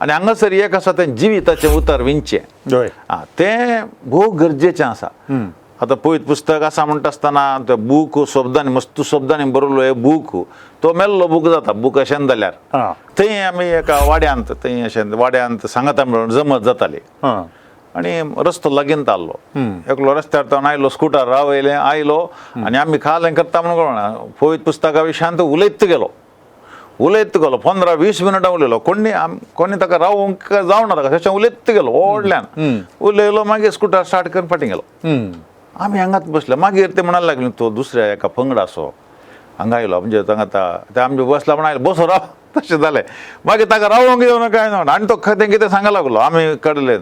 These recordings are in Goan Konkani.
आनी हांगासर एक आसा तें जिविताचें उतर विंचें. आं, तें भोव गरजेचें आसा. आतां पळयत पुस्तक आसा म्हणटा आसतना तो बूक शब्दांनी मस्त शब्दांनी बरयलो हे बूक तो मेल्लो बूक जाता बूक अशें जाल्यार. थंय आमी एका वाड्यांत थंय अशें वाड्यांत सांगाता मेळून जमत जाताली. आनी रस्तो लागींत आहलो, एकलो रस्त्यार तावन आयलो, स्कुटर रावयलें, आयलो आनी आमी खालें करता म्हणून कळना पवित्र पुस्तका विशयांत उलयत गेलो, उलयत गेलो, 15-20 मिनटां उलयलो. कोणी कोणी ताका रावूंक जावना ताका, तशें उलयत गेलो व्हडल्यान उलयलो. मागीर स्कुटर स्टार्ट करून फाटीं गेलो. आमी हांगाच बसले. मागीर ते म्हणूंक लागले तो दुसऱ्या एका पंगडाचो हांगा आयलो, म्हणजे तांगा ते आमचे बसला म्हण आयलो, बसो राव तशें जालें. मागीर ताका रावोंक येवना काय ना आनी तो तें कितें सांगा लागलो आमी कडले.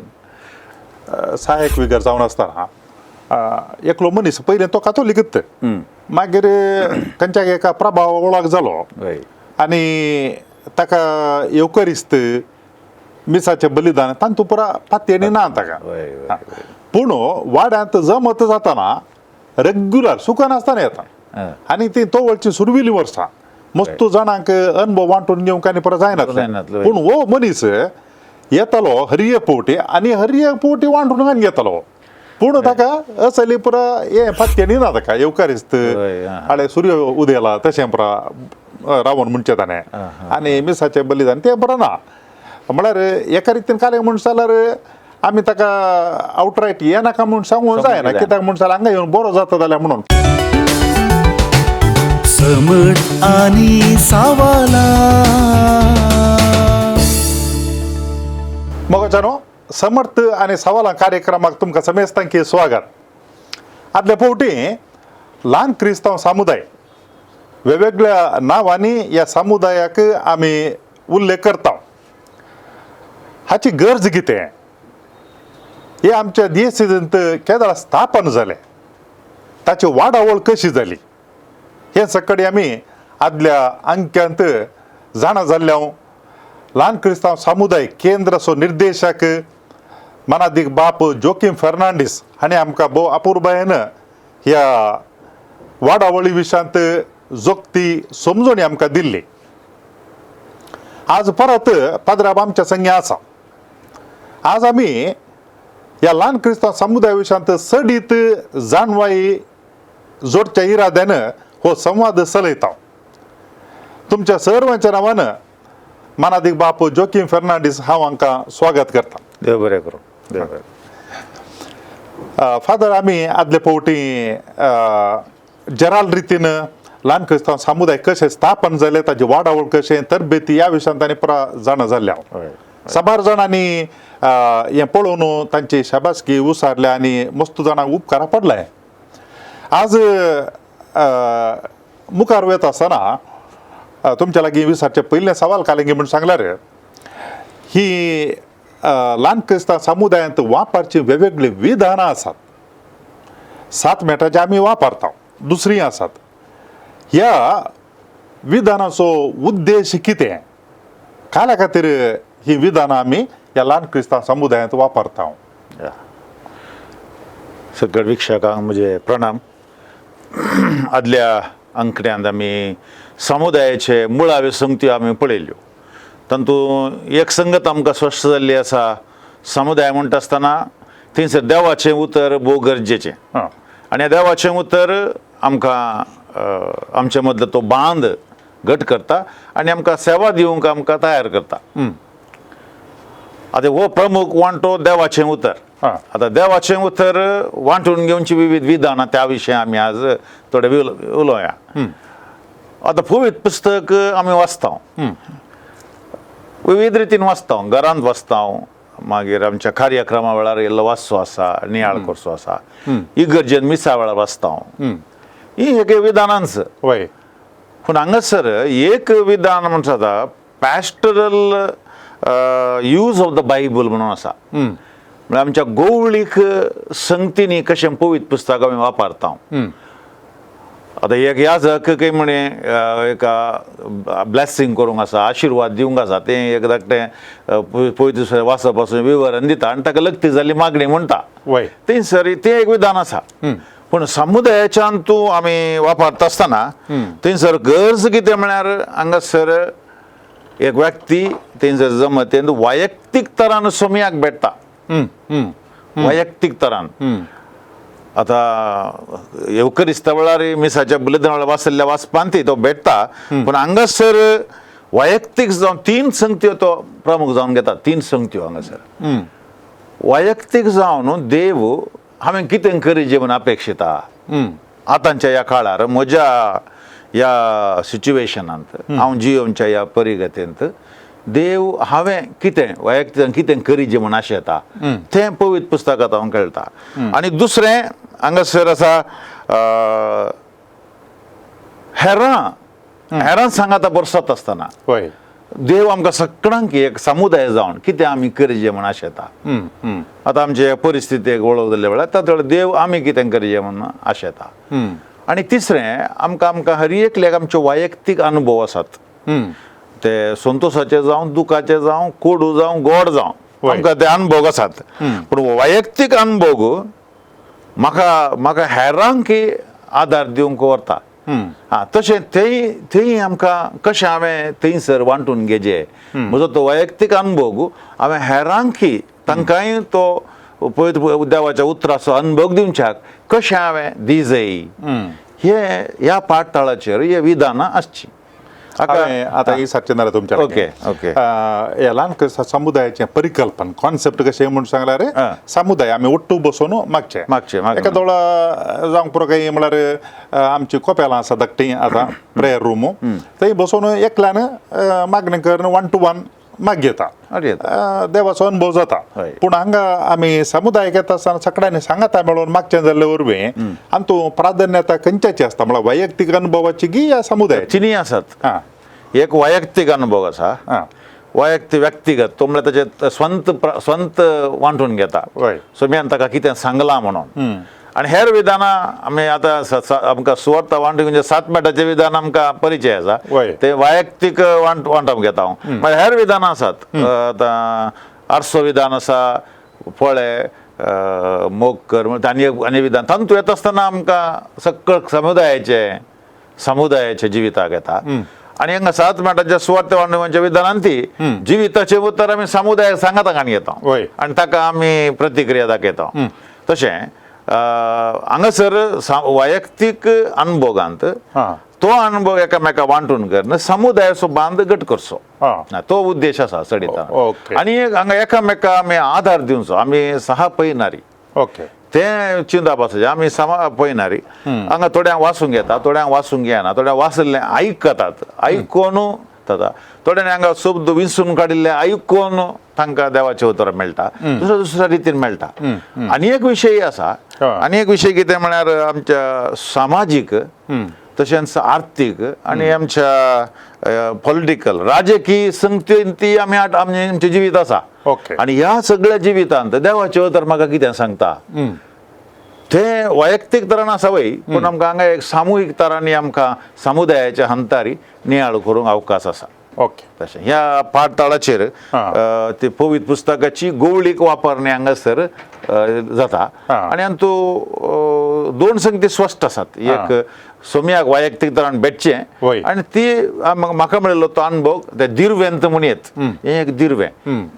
सहायक विगर जावन आसतना एकलो मनीस पयलें तो कातोलीकच, मागीर खंयच्या एका प्रभाव ओळख जालो आनी ताका येवकरिस्त मिसाचें बलिदान तांतू पुरा पातयेणी ना ताका. पूण वाड्यांत जमत जाताना रेग्युलर सुकनासतना येता आनी ती तवळची सुरवेली वर्सां मस्त जाणांक अनुभव वांटून घेवंक आनी परत जायनासलें. पूण हो मनीस येतालो हर एक पवटी आनी हर एक पवटी वांटून आनी घेतालो. पूण ताका असली पुरा हें पातयेणी ना ताका येवकारिस्त आळे सूर्य उदेला तशें पुरा रावण म्हणचें ताणें आनी मिसाचें बलिदान तें बरें ना. म्हळ्यार एका रितीन कालें म्हूण जाल्यार आमी ताका आवटरायट ये नाका म्हूण सांगूंक जायना, कित्याक म्हूण जाल्यार हांगा येवन बरो जाता जाल्यार म्हणून. समट आनी सावाला. मोगाच्यानो, समर्थ आनी सवालां कार्यक्रमाक तुमकां समेस्तांकी स्वागत. आदल्या फावटी ल्हान क्रिस्तांव समुदाय वेगवेगळ्या नांवांनी ह्या समुदायाक आमी उल्लेख करता. हाची गरज कितें, हे आमच्या दियसिजींत केदळा स्थापन जालें, ताची वाडावळ कशी जाली, हें सकाळी आमी आदल्या अंक्यांत जाणा जाल्ल्या. ल्हान क्रिस्तांव समुदाय केंद्राचो निर्देशक मनादीक बाप जोकीम फेर्नांडीस हांणी आमकां भोव अपुरबायेन ह्या वाडावळी विशयांत जोखती समजणी आमकां दिल्ली. आज परत पाद्राब आमच्या संगी आसा. आज आमी ह्या ल्हान क्रिस्तांव समुदाय विशयांत चडीत जाणवाई जोडच्या इराद्यान हो संवाद चलयता. तुमच्या सर्वांच्या नांवान मानादीक बाप जोकीम फेर्नांडीस हांव हांकां स्वागत करता. देव बरें करूं, देव बरें. फादर, आमी आदले फावटी जराल रितीन ल्हान क्रिस्तांव समुदाय कशें स्थापन जालें, ताची वाडावळ कशें, तरबेती ह्या विशयांत आनी पुरा जाणा जाल्ल्या. साबार जाणांनी हें पळोवन तांची शाबासकी उसारल्या आनी मस्त जाणांक उपकारा पडले. आज मुखार वता आसतना तुमच्या लागीं विचारचें पयलें सवाल कालेंगी म्हूण सांगल्यार, ही ल्हान क्रिस्तांव समुदायांत वापरचीं वेगवेगळीं विधानां आसात. 7 मेटाचे आमी वापरता, दुसरीं आसात. ह्या विधानाचो उद्देश कितें, काल्या खातीर ही विधानां आमी ह्या ल्हान क्रिस्तांव समुदायांत वापरता? सगळ्या वीक्षकांक म्हजे प्रणाम. आदल्या अंकड्यांत आमी समुदायाचे मुळाव्यो संगत्यो आमी पळयल्यो. तातूंत एक संगत आमकां स्पश्ट जाल्ली आसा. समुदाय म्हणटा आसतना थंयसर देवाचें उतर भोव गरजेचें आनी देवाचें उतर आमकां आमचे मदलो तो बांद घट करता आनी आमकां सेवा दिवंक आमकां तयार करता. आतां हो प्रमुख वांटो देवाचें उतर. आतां देवाचें उतर वांटून घेवची विविध विधानां त्या विशयी आमी आज थोडे उलोवया. आतां पवित्र पुस्तक आमी वाचता, विविध रितीन वाचता, घरांत वाचता, मागीर आमच्या कार्यक्रमा वेळार इल्लो वाचचो आसा, नियाळ करचो आसा, इगर्जेन मिसा वेळार वाचता. ही एक विधानांच. पूण हांगासर एक विधान म्हणटा जाता pastoral use of the Bible म्हणून आसा. म्हळ्यार आमच्या गोवळीक संगतींनी कशें पवित्र पुस्तक आमी वापरता. आतां एक याजक काही म्हणे एका ब्लेसिंग करूंक आसा, आशिर्वाद दिवंक आसा, तें एक धाकटें पवित्र वाचप पासून विवरण दिता आनी ताका लग्ती जाल्ली मागणी म्हणटा. थंयसर तें एक विधान आसा. पूण समुदायाच्यान तूं आमी वापरता आसतना थंयसर गरज कितें म्हळ्यार हांगासर एक व्यक्ती तेंच्या जमतेन वैयक्तीक तरान सोमयाक भेटता, वैयक्तीक तरान. आतां येवकरिस्ता वेळार मिसाच्या बुलेदना वेळार वाचल्ल्या वाचपान ती तो भेटता, पूण हांगासर वैयक्तीक जावन तीन संगत्यो तो प्रमुख जावन घेता. तीन संगत्यो हांगासर वैयक्तीक जावन देव हांवें कितें करीजे म्हूण अपेक्षिता आतांच्या ह्या काळार, म्हज्या ह्या सिच्युएशनांत, हांव जियोवच्या ह्या परिगतेंत देव हांवें कितें वैयक्तीक कितें करीजे म्हूण आशेता तें पवित्र पुस्तकांत हांव कळटा. आनी दुसरें हांगासर आसा हेरां, हेरां सांगाता बरसत आसतना देव आमकां सगळ्यांक एक समुदाय जावन कितें आमी करीजे म्हूण आशेता. आतां आमचे परिस्थितीक वळख जाल्ल्या वेळार तातूंत देव आमी कितें करीजे म्हूण आशेता. आनी तिसरें आमकां आमकां हर एकल्याक आमचे वैयक्तीक अनुभव आसात, ते संतोशाचे जावं, दुखाचे जावं, कोडू जावं, गोड जावं, आमकां ते अनुभव आसात. पूण वैयक्तीक अनुभव म्हाका म्हाका हेरांक आदार दिवंक व्हरता. आं, तशें थंय थंय आमकां कशें हांवें थंयसर वांटून घेजे म्हजो तो वैयक्तीक अनुभव हांवें हेरांकी तांकांय तो पवित्र देवाच्या उतराचो अनुभव दिवच्याक कशें हांवें दिजय, हे ह्या पाठताळाचेर हे विधानां आसची. आतां ही सारचें नाल्यार तुमच्या ओके ओके ह्या ल्हान समुदायाचें परिकल्पन कॉन्सेप्ट कशें म्हूण सांगल्यार समुदाय आमी ಒಟ್ಟು बसून मागचें मागचें एका दोळा जावंक पुरो काही म्हळ्यार आमची कोपेलां आसा धाकटीं आतां प्रेयर रूम, थंय बसून एकल्यान मागणें करून 1 to 1 मागयता, देवाचो अनुभव जाता. पूण हांगा आमी समुदायाक येता आसतना सगळ्यांनी सांगाता मेळून मागचें जाल्ले वरवीं आनी तूं प्राधान्यता खंयच्याची आसता, म्हळ्यार वैयक्तीक अनुभवाची गी या समुदायाची? तिनूय आसात. एक वैयक्तीक अनुभव आसा, वैयक्तीक व्यक्तिगत तो म्हळ्यार ताचे स्वंत स्वंत वांटून घेता, सोम्यान ताका कितें सांगलां म्हणून. आनी हेर विधानां आमी आतां आमकां सुवार्थ वांटून म्हणजे 7 मिनटाचें विधान आमकां परिचय आसा, ते वैयक्तीक वांटप घेता हांव. मागीर हेर विधानां आसात, आतां आरसो विधान आसा, पळे मोग कर आनी आनी विधान तातूंत येता आसतना आमकां सगळं समुदायाचें समुदायाच्या जिविताक येता. आनी हांगा 7 मिनटाच्या सुवार्थ वांटून विधानान ती जिविताचें उतर आमी समुदायाक सांगाता काणी येता आनी ताका आमी प्रतिक्रिया दाखयता. तशें हांगासर वैयक्तीक अनुभोगांत तो अनुभव एकामेका वांटून करून समुदायाचो बांद घट करचो, तो उद्देश आसा चडीत. आनी हांगा एकामेका आमी आदार दिवचो, आमी सहा पयनारी तें चिंतप आसा, आमी समा पळयनारी हांगा थोड्यांक वाचूंक येता, थोड्यांक वाचूंक येना, थोड्यांक वाचिल्लें आयकतात, आयकून जाता, थोड्यांनी हांगा शब्द विंचून काडिल्ले आयकून तांकां देवाचें उतर मेळटा, दुसऱ्या दुसऱ्या रितीन मेळटा. आनी एक विशय आसा, आनी एक विशय कितें म्हळ्यार आमच्या सामाजीक तशेंच आर्थीक आनी आमच्या पॉलिटिकल राजकीय संगती ती आमी आमचें जिवीत आसा. आनी ह्या सगळ्या जिवितांत देवाचें उतर म्हाका कितें सांगता तें वैयक्तीक तरान आसा वय, पूण आमकां हांगा एक सामुहीक तरांनी आमकां समुदायाच्या हंतारी नियाळ करूंक अवकाश आसा. ओके, तशें ह्या पाठताळाचेर ती पवित्र पुस्तकाची गोवळीक वापरणे हांगासर जाता. आनी हातूंत दोन संगती स्पश्ट आसात, एक सोम्याक वैयक्तीक तरान भेटचें आनी ती म्हाका मेळिल्लो तो अनुभव ते दिर्वेंत म्हूण येत, हें एक दिर्वें,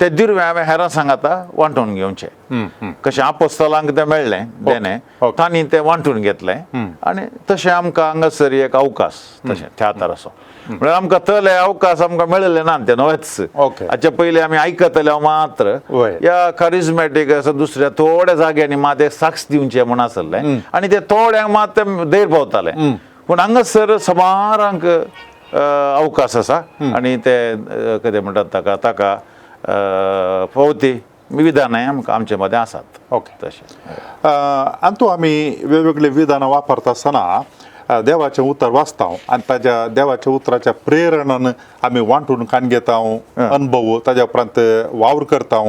तें दिर्वें हांवें हेरां सांगाता वांटून घेवचें. कशें आपोस्तलांक तें मेळ्ळें देणें, तांणी तें वांटून घेतलें आनी तशें आमकां हांगासर एक अवकाश तशें थियातर असो म्हळ्यार आमकां तले अवकाश आमकां मेळिल्ले ना, ते नवेच. हाचे पयलीं आमी आयकतले मात्र ह्या करिज्मॅटीक असो दुसऱ्या थोड्या जाग्यांनी मात ते साक्ष दिवचें म्हूण आसलें आनी ते थोड्यांक मात ते धैर पावताले, पूण हांगासर सुमारांक अवकाश आसा आनी ते कितें म्हणटात ताका ताका फावती विधानांय आमकां आमचे मदें आसात. ओके, तशें आनी तूं आमी वेगवेगळी विधानां वापरता आसतना देवाचें उतर वाचता आनी ताज्या देवाच्या उतराच्या प्रेरणान आमी वांटून काण घेता अनुभव, ताज्या उपरांत वावर करता.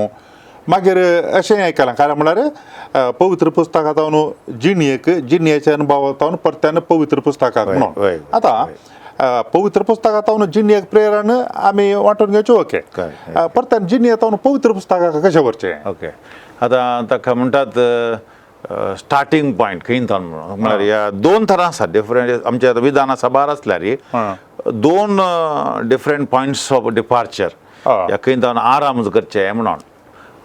मागीर अशें आयकलां कारण म्हळ्यार पवित्र पुस्तकांत जिणेक जिणेच्या अनुभवांत परत्यान पवित्र पुस्तकाक म्हणून आतां पवित्र पुस्तकांत जिणेक प्रेरण आमी वांटून घेवच्यो. ओके, परत्यान जिणेंत पवित्र पुस्तकाक कशें व्हरचें? ओके, आतां ताका म्हणटात स्टार्टींग पॉयंट खंय थावन म्हणून म्हळ्यार ह्या दोन तरां आसा डिफरंट आमचे आतां विधान साबार आसल्यार दोन डिफरंट पॉयंट्स ऑफ डिपार्चर ह्या खंय थावन आराम करचें म्हणून.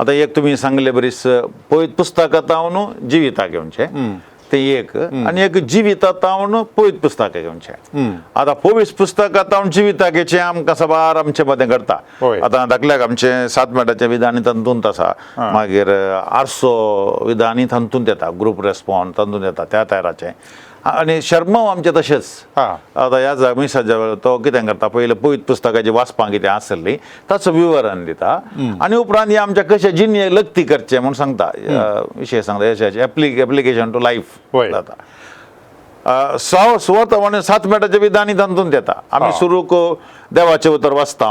आतां एक तुमी सांगले बरीच पयत पुस्तकां तावन जिविताक घेवचें तें एक, आनी एक जिविता तावन पयत पुस्तकां घेवचें. आतां पवीस पुस्तकां तावन जिविताक घेवचें आमकां साबार आमचे मदें घडटा. आतां धाकल्याक आमचें सात मिनटाचें विधान तातूंत आसा, मागीर आरसो विधानय तातूंत येता, ग्रूप रेस्पॉन्स तातूंत येता त्या तराचें. आनी शर्माव आमचें तशेंच. आतां ह्या मिसाच्या वेळार तो कितें करता, पयलें पयत पुस्तकाचें वाचपाक कितें आसली ताचो विवरण दिता आनी उपरांत हें आमच्या कशें जिणें लग्ती करचें म्हूण सांगता, विशय सांगता, एप्लिकेशन टू लायफ जाता. स्वता म्हणजे 7 मिनटाचे विधानय तातूंत येता. आमी सुरूक देवाचें उतर वाचता,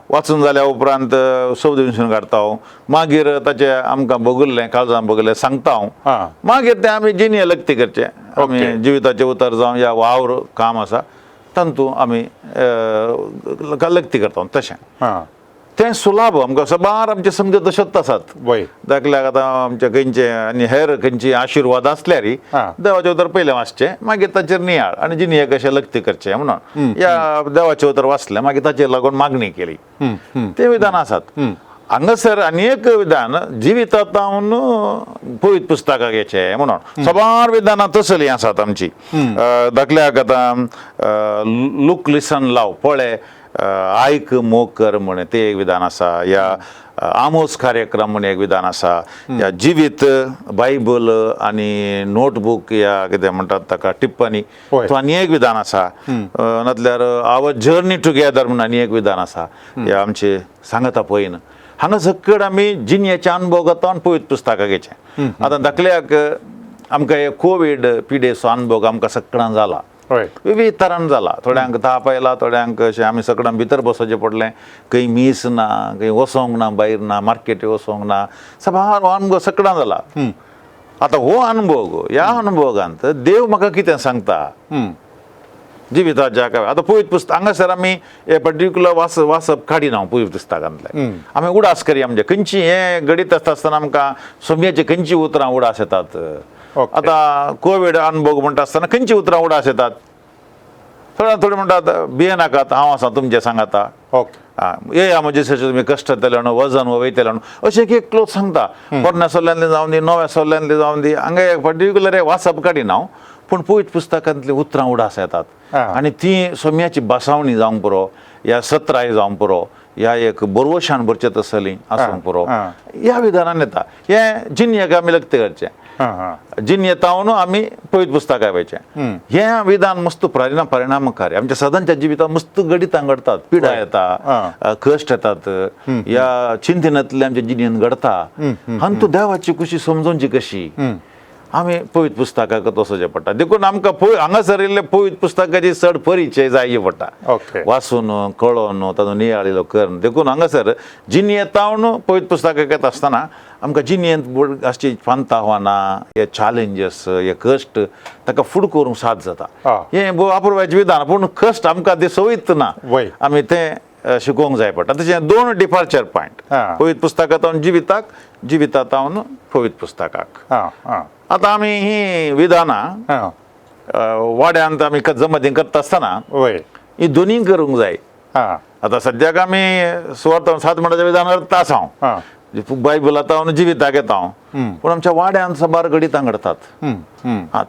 वाचून जाल्या उपरांत शब्द विंचून काडटा, मागीर ताचें आमकां भोगल्लें काळजान भोगल्लें सांगता, मागीर तें आमी जिणें लग्ती करचें, आमी जिविताचें उतर जावं या वावर काम आसा तातूंत आमी लग्ती करता तशें. तें सुलाभ आमकां साबार आमचे समज तशेंच आसात. दाखल्याक आतां आमचे खंयचे आनी हेर खंयची आशिर्वाद आसल्यार देवाचें उतर पयलें वाचचें, मागीर ताचेर नियाळ आनी जिणें कशें लग्ती करचें म्हणून ह्या देवाचें उतर वाचलें, मागीर ताचेर लागून मागणी केली, ते विधान आसात. हांगासर आनी एक विधान जिविता तावन पवित्र पुस्तकां घेवचें म्हणून साबार विधानां तसलीं आसात आमची. दाखल्याक आतां लूक लिसन लाव, पळय आयक मोग कर म्हण तें एक विधान आसा, या आमोस कार्यक्रम म्हण एक विधान आसा, या जिवीत बायबल आनी नोटबूक या कितें म्हणटात ताका टिप्पणी तो आनी एक विधान आसा, नातल्यार our journey together म्हण आनी एक विधान आसा, या आमचे सांगता पळयन. हांगा सकड आमी जिणेचे अनुभव घेता आनी पवित्र पुस्तकां घेवचें. आतां धाकल्याक आमकां हे कोवीड पिडेचो अनुभव आमकां सगळ्यां जाला, विविध तरान जाला. थोड्यांक ताप आयला, थोड्यांक अशें आमी सगळ्यां भितर बसोचें पडलें, खंय मीस ना, खंय वचोंक ना, भायर ना, मार्केटी वचोंक ना, साबार अनुभव सगळ्यां जाला. आतां हो अनुभव, ह्या अनुभवांत देव म्हाका कितें सांगता जिविताच्या आतां पवित्र पुस्तक हांगासर आमी हे पर्टिक्युलर वाचप काडिना पवित्र पुस्तकांतलें, आमी उडास करया म्हणजे खंयची हें घडीत आसता आसतना आमकां सोम्याची खंयची उतरां उडास येतात. आतां कोवीड अनुभव म्हणटा आसतना खंयची उतरां उडास येतात, थोडे थोडे म्हणटात भियेनाकात, हांव आसा तुमचें सांगाता, येया म्हजे सचे तुमी कश्ट येतले न्हू, वजन वयतले न्हू, अशें एक एक क्लोज सांगता. पोरण्या सोल्ल्यांतले जावन दी, नव्या सोल्ल्यांतले जावन दी, हांगा एक पर्टिक्युलर हे वाचप काडिना हांव, पूण पवित्र पुस्तकांतली उतरां उडास येतात आनी ती सोम्याची बसावणी जावंक पुरो, या सत्राय जावंक पुरो, ह्या एक बरवशान भरचें तसली आसूंक पुरो, ह्या विधानान येता. हें जिणेक आमी लग्त करचें, जिणेतावन आमी पवित्र पुस्तकां वयचें. हें विधान मस्त परिणामकारी आमच्या सदांच्या जिवितांत मस्त घडितां घडटात, पिडा येता, कश्ट येतात, ह्या चिंतनांतले आमच्या जिणेंत घडटा. आनी तूं देवाची खुशी समजोवची कशी आमी पवित्र पुस्तकाक वचचें पडटा. देखून आमकां हांगासर इल्लें पवित्र पुस्तकाची चड परिचय जाय पडटा, वाचून कळोन तातूंत नियाळिल्लो करून. देखून हांगासर जिणेंतावन पवित्र पुस्तकाक येता आसतना आमकां जिणेंत आसची पंतावानां, हे चॅलेंजीस, हे कश्ट ताका फुड करूंक साथ जाता. हें भोव अपुरबायेचें विधान, पूण कश्ट आमकां ते सवयत ना, आमी तें शिकोवंक जाय पडटा. तशें दोन डिपार्चर पॉयंट, पवित्र पुस्तकांतावन जिविताक, जिवितांतावन पवित्र पुस्तकाक. आतां आमी ही विधानां वाड्यांत आमी जमती करता आसतना ही दोनूय करूंक जाय. आतां सद्याक आमी सुवार्थ 7 मिनटाच्या विधान करता आसा हांव, बायबलांत जिविताक येता हांव, पूण आमच्या वाड्यांत साबार घडितां घडतात.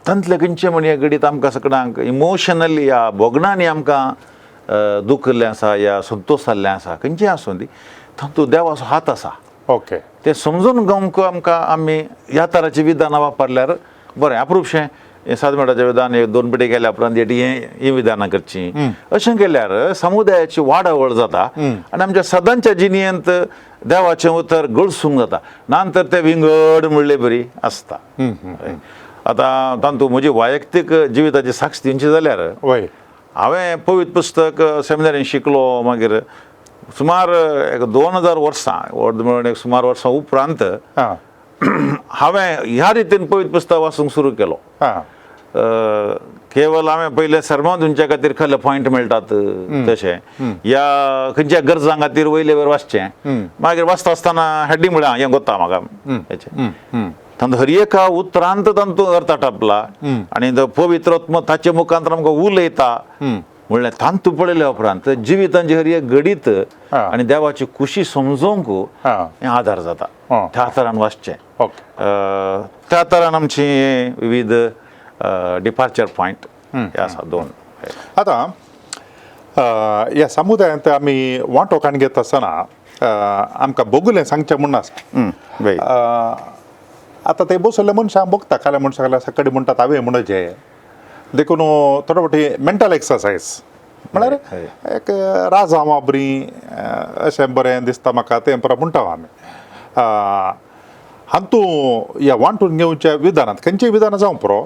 तांतले खंयचे म्हण हे घडीत आमकां सगळ्यांक इमोशनली ह्या भोगणांनी आमकां दुखिल्लें आसा या संतोश जाल्लें आसा, खंयचें आसूं दी, तातूंत देवाचो हात आसा. तें समजून घेवंक आमकां आमी ह्या तराची विधानां वापरल्यार बरें. अप्रुपशें हें 7 मिनटाचें विधान एक 2 पिटी केल्या उपरांत हें विधानां करचीं, अशें केल्यार समुदायाची वाडावळ जाता आनी आमच्या सदांच्या जिणेंत देवाचें उतर गळसूंक जाता, ना तर तें विंगड म्हणले बरी आसता. आतां तातूंत म्हजी वैयक्तीक जिविताची साक्ष दिवची जाल्यार हांवें पवित्र पुस्तक सेमिनारीन शिकलो, मागीर सुमार एक 2000 वर्सां अर्द म्हणून एक सुमार वर्सां उपरांत हांवें ह्या रितीन पवित्र पुस्तक वाचूंक सुरू केलो. केवल हांवें पयलें सर्मांव दिवच्या खातीर खरें पॉयंट मेळटात तशें या खंयच्या गरजां खातीर वयले वयर वाचचें, मागीर वाचता आसतना हेडींग म्हळ्यार हें गोता म्हाका हेचें. तांचो हर एका उतरांत तांतूं अर्थ आटापला आनी तो पवित्र आत्मो ताचे मुखांत आमकां उलयता म्हणल्यार तांतू पळयल्या उपरांत जिवितांचे हर एक घडीत आनी देवाची खुशी समजोवंक हें आदार जाता. त्या तरान वाचचें. त्या तरान आमची विविध डिपार्चर पॉयंट हे आसा दोन. आतां ह्या समुदायांत आमी वांटो काण घेता आसतना आमकां बोगुलें सांगचें म्हूण आसा. आतां ते बसयल्ले मनशां बघता काल्या मनशां सकाळी म्हणटात हांवें म्हणचे देखून थोडे फावटी मेंटल एक्सरसायज म्हळ्यार एक राजांवा बरी अशें बरें दिसता म्हाका तें परत म्हणटा आमी. हातूं ह्या वांटून घेवच्या विधानांत खंयचेय विधानां जावं पुरो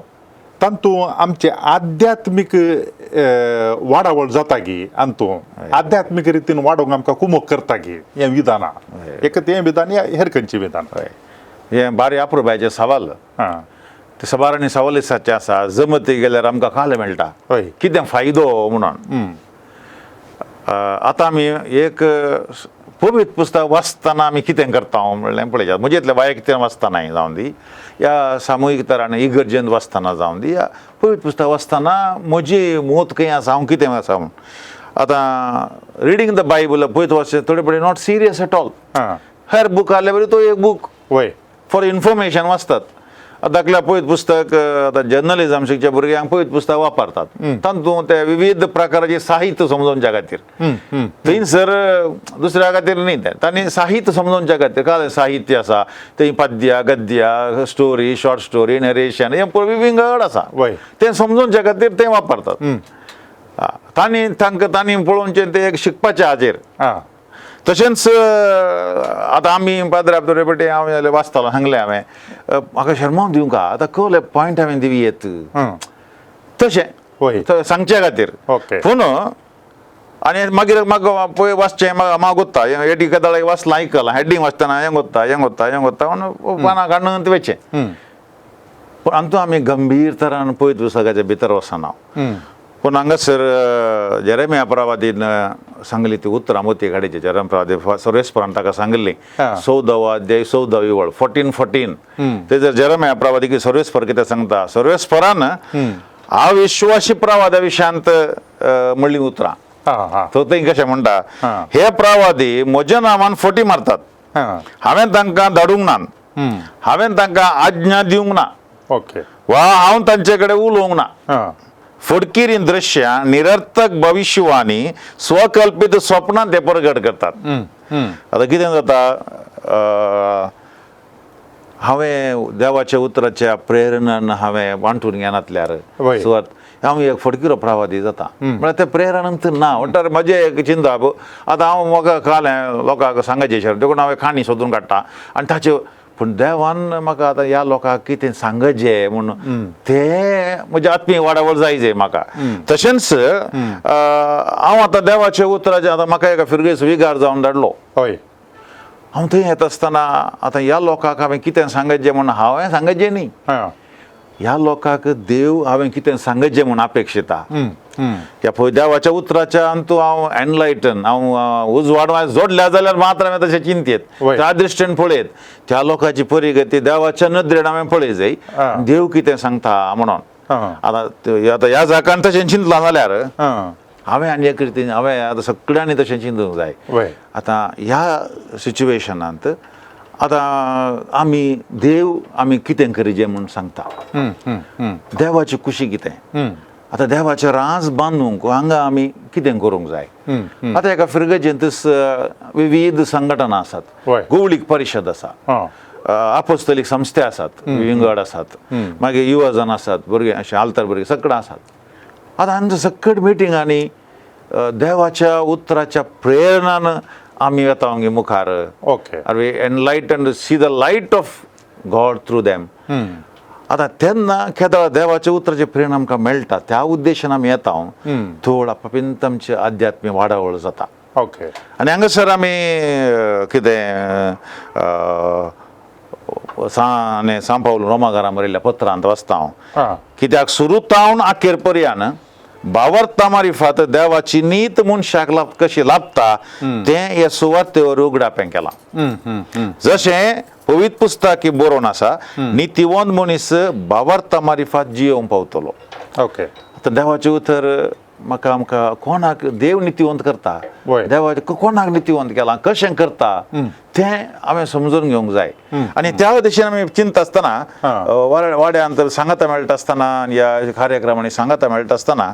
तातूंत आमचे आध्यात्मीक वाडावळ जाता गी, हातूंत आध्यात्मीक रितीन वाडोवंक आमकां कुमक करता गी हें विधानां, एक तें विधान या हेर खंयचीं विधान. हें बारी अप्रुबायेचें सवाल. ते सबारांनी सवाल दिसाचें आसा, जमती गेल्यार आमकां काल मेळटा, कितें फायदो म्हणून. आतां आमी एक पवित्र पुस्तक वाचतना आमी कितें करता म्हणलें पळयता, म्हजेंतलें वैयक्तीक वाचतना जावं दी या सामुहीक तरान इगर्जेंत वाचतना जावं दी, या पवित्र पुस्तक वाचतना म्हजी मत खंय आसा, हांव कितें आसा म्हूण. आतां रिडींग the Bible पळयत वाचचें थोडे पळय not serious at all. Her book आहले बरी तो एक बूक फॉर इन्फॉर्मेशन वाचतात. धाकल्या पवित्र पुस्तक आतां जर्नलिजम शिकच्या भुरग्यांक पवित्र पुस्तक वापरतात, तातूंत ते विविध प्रकाराचे साहित्य समजोवच्या खातीर, थंयसर दुसऱ्या खातीर न्ही, तें तांणी साहित्य समजोवच्या खातीर. काय साहित्य आसा थंय पद्य, गद्य, स्टोरी, शॉर्ट स्टोरी, नरेशन हें विंगड आसा, तें समजोवच्या खातीर तें वापरतात. तांणी तांकां तांणी पळोवचें तें एक शिकपाचें हाजेर. तशेंच आतां आमी पाद्रे आपटे हांव जाल्यार वाचतालो, सांगलें हांवें म्हाका शर्माव दिवंक आतां कळ्ळें पॉयंट हांवें दिवी येत तशें सांगचे खातीर. पूण आनी मागीर म्हाका पळय वाचचें म्हाका गोत्ता हेडी कदाळ वाचलां आयकलां, हेडींग वाचतना हें गोत्ता हें गोत्ता हें गोत्ता म्हणून पानां काडून वयचें. पूण आमतूं आमी गंभीर तरान पळयत पुस्तकाच्या भितर वचना. पूण हांगासर जेरेमिया प्रवादीन सांगली ती उतरां मोती गाडयेची, जेरेमिया प्रवादी सर्वेस्परान ताका सांगिल्ली 14वा अध्याय 14वी वळ 14:14. तेजर जेरेमिया प्रवादी की सर्वेस्पर कितें सांगता, सर्वेस्परान अविश्वासी प्रवादा विशयांत म्हणली उतरां. तो थंय कशें म्हणटा, हे प्रवादी म्हज्या नांवान फटी मारतात, हांवें तांकां धाडूंक ना, हांवें तांकां आज्ञा दिवंक ना, वा हांव तांचे कडेन उलोवंक ना. फडकिरी दृश्यां, निरर्थक भविश्यवाणी, स्वकल्पित स्वप्नां ते प्रगट करतात. आतां कितें जाता, हांवें देवाच्या उतराच्या प्रेरणान हांवें वांटून घेनातल्यार सुवात हांव एक फडकिरो प्रवादी जाता, म्हळ्यार तें प्रेरणांत ना. म्हणटार म्हजें एक चिंतप, आतां हांव म्हाका कळ्ळें लोकांक सांगाचें देखून हांवें काणी सोदून काडटा आनी ताचे, पूण देवान म्हाका आतां ह्या लोकांक कितें सांगचें म्हूण तें म्हज्या आत्मीय वाडावळ जाय जाय म्हाका. तशेंच हांव आतां देवाच्या उतराचें आतां म्हाका एका फिरगेस विगार जावन धाडलो, हांव थंय येता आसतना आतां ह्या लोकांक हांवें कितें सांगचें म्हूण हांवें सांगचें न्ही, ह्या लोकांक देव हांवें कितें सांगचें म्हूण अपेक्षिता. ह्या पळय देवाच्या उतराच्या अंतू हांव एनलायटन, हांव उजवाड जोडल्या जाल्यार मात्र हांवें तशें चिंतयेत, त्या दृश्टीन पळयत त्या लोकांची परिगती देवाच्या नदरेन हांवें पळय जाय, देव कितें सांगता म्हणून. आतां आतां ह्या जाकान तशें चिंतलां जाल्यार हांवें आनी एक रितीन हांवें आतां सगळ्यांनी तशें चिंतूंक जाय. आतां ह्या सिच्युएशनांत आतां आमी देव आमी कितें करिजे म्हूण सांगता, देवाची खुशी कितें, आतां देवाचें राज बांदूंक हांगा आमी कितें करूंक जाय. आतां एका फिरगजेंत विविध संघटना आसात, गोवळीक परिशद आसा, आपोस्तलीक संस्थे आसात, विंगड आसात, मागीर युवजन आसात, भुरगे अशे आल्तार भुरगे सगळें आसात. आतां आमच्या सकट मिटिंगांनी देवाच्या उतराच्या प्रेरणान आमी वेता आमगे मुखार. Are we enlighten see the light of God through them. आतां तेन्ना केदळ देवाच्या उतराचें प्रेरणा आमकां मेळटा, त्या उद्देशान आमी येता, थोड आपापिंत आमची आध्यात्मीक वाडावळ जाता. आनी हांगासर आमी कितें सांपावल रोमाघरा बरयल्ल्या पत्रांत वाचता हांव, कित्याक सुरू तावन अखेर पर्यान भावार्था मारिफात देवाची नीत मनशाक कशी लाभता तें हे सुवार्तेवर उगडापें केलां. जशें पवित्र पुस्तक बरोवन आसा, नितीवंत मनीस भावार्था मारिफात जियोवंक पावतलो. ओके. आतां देवाचें उतर म्हाका आमकां कोणाक देव नितीवंत करता, देवाचें कोणाक नितीवंत केलां, कशें करता तें हांवें समजून घेवंक जाय. आनी त्या दिशेन आमी चिंतता आसतना, वाड्यांत सांगाता मेळटा आसतना, ह्या कार्यक्रमांनी सांगाता मेळटा आसतना,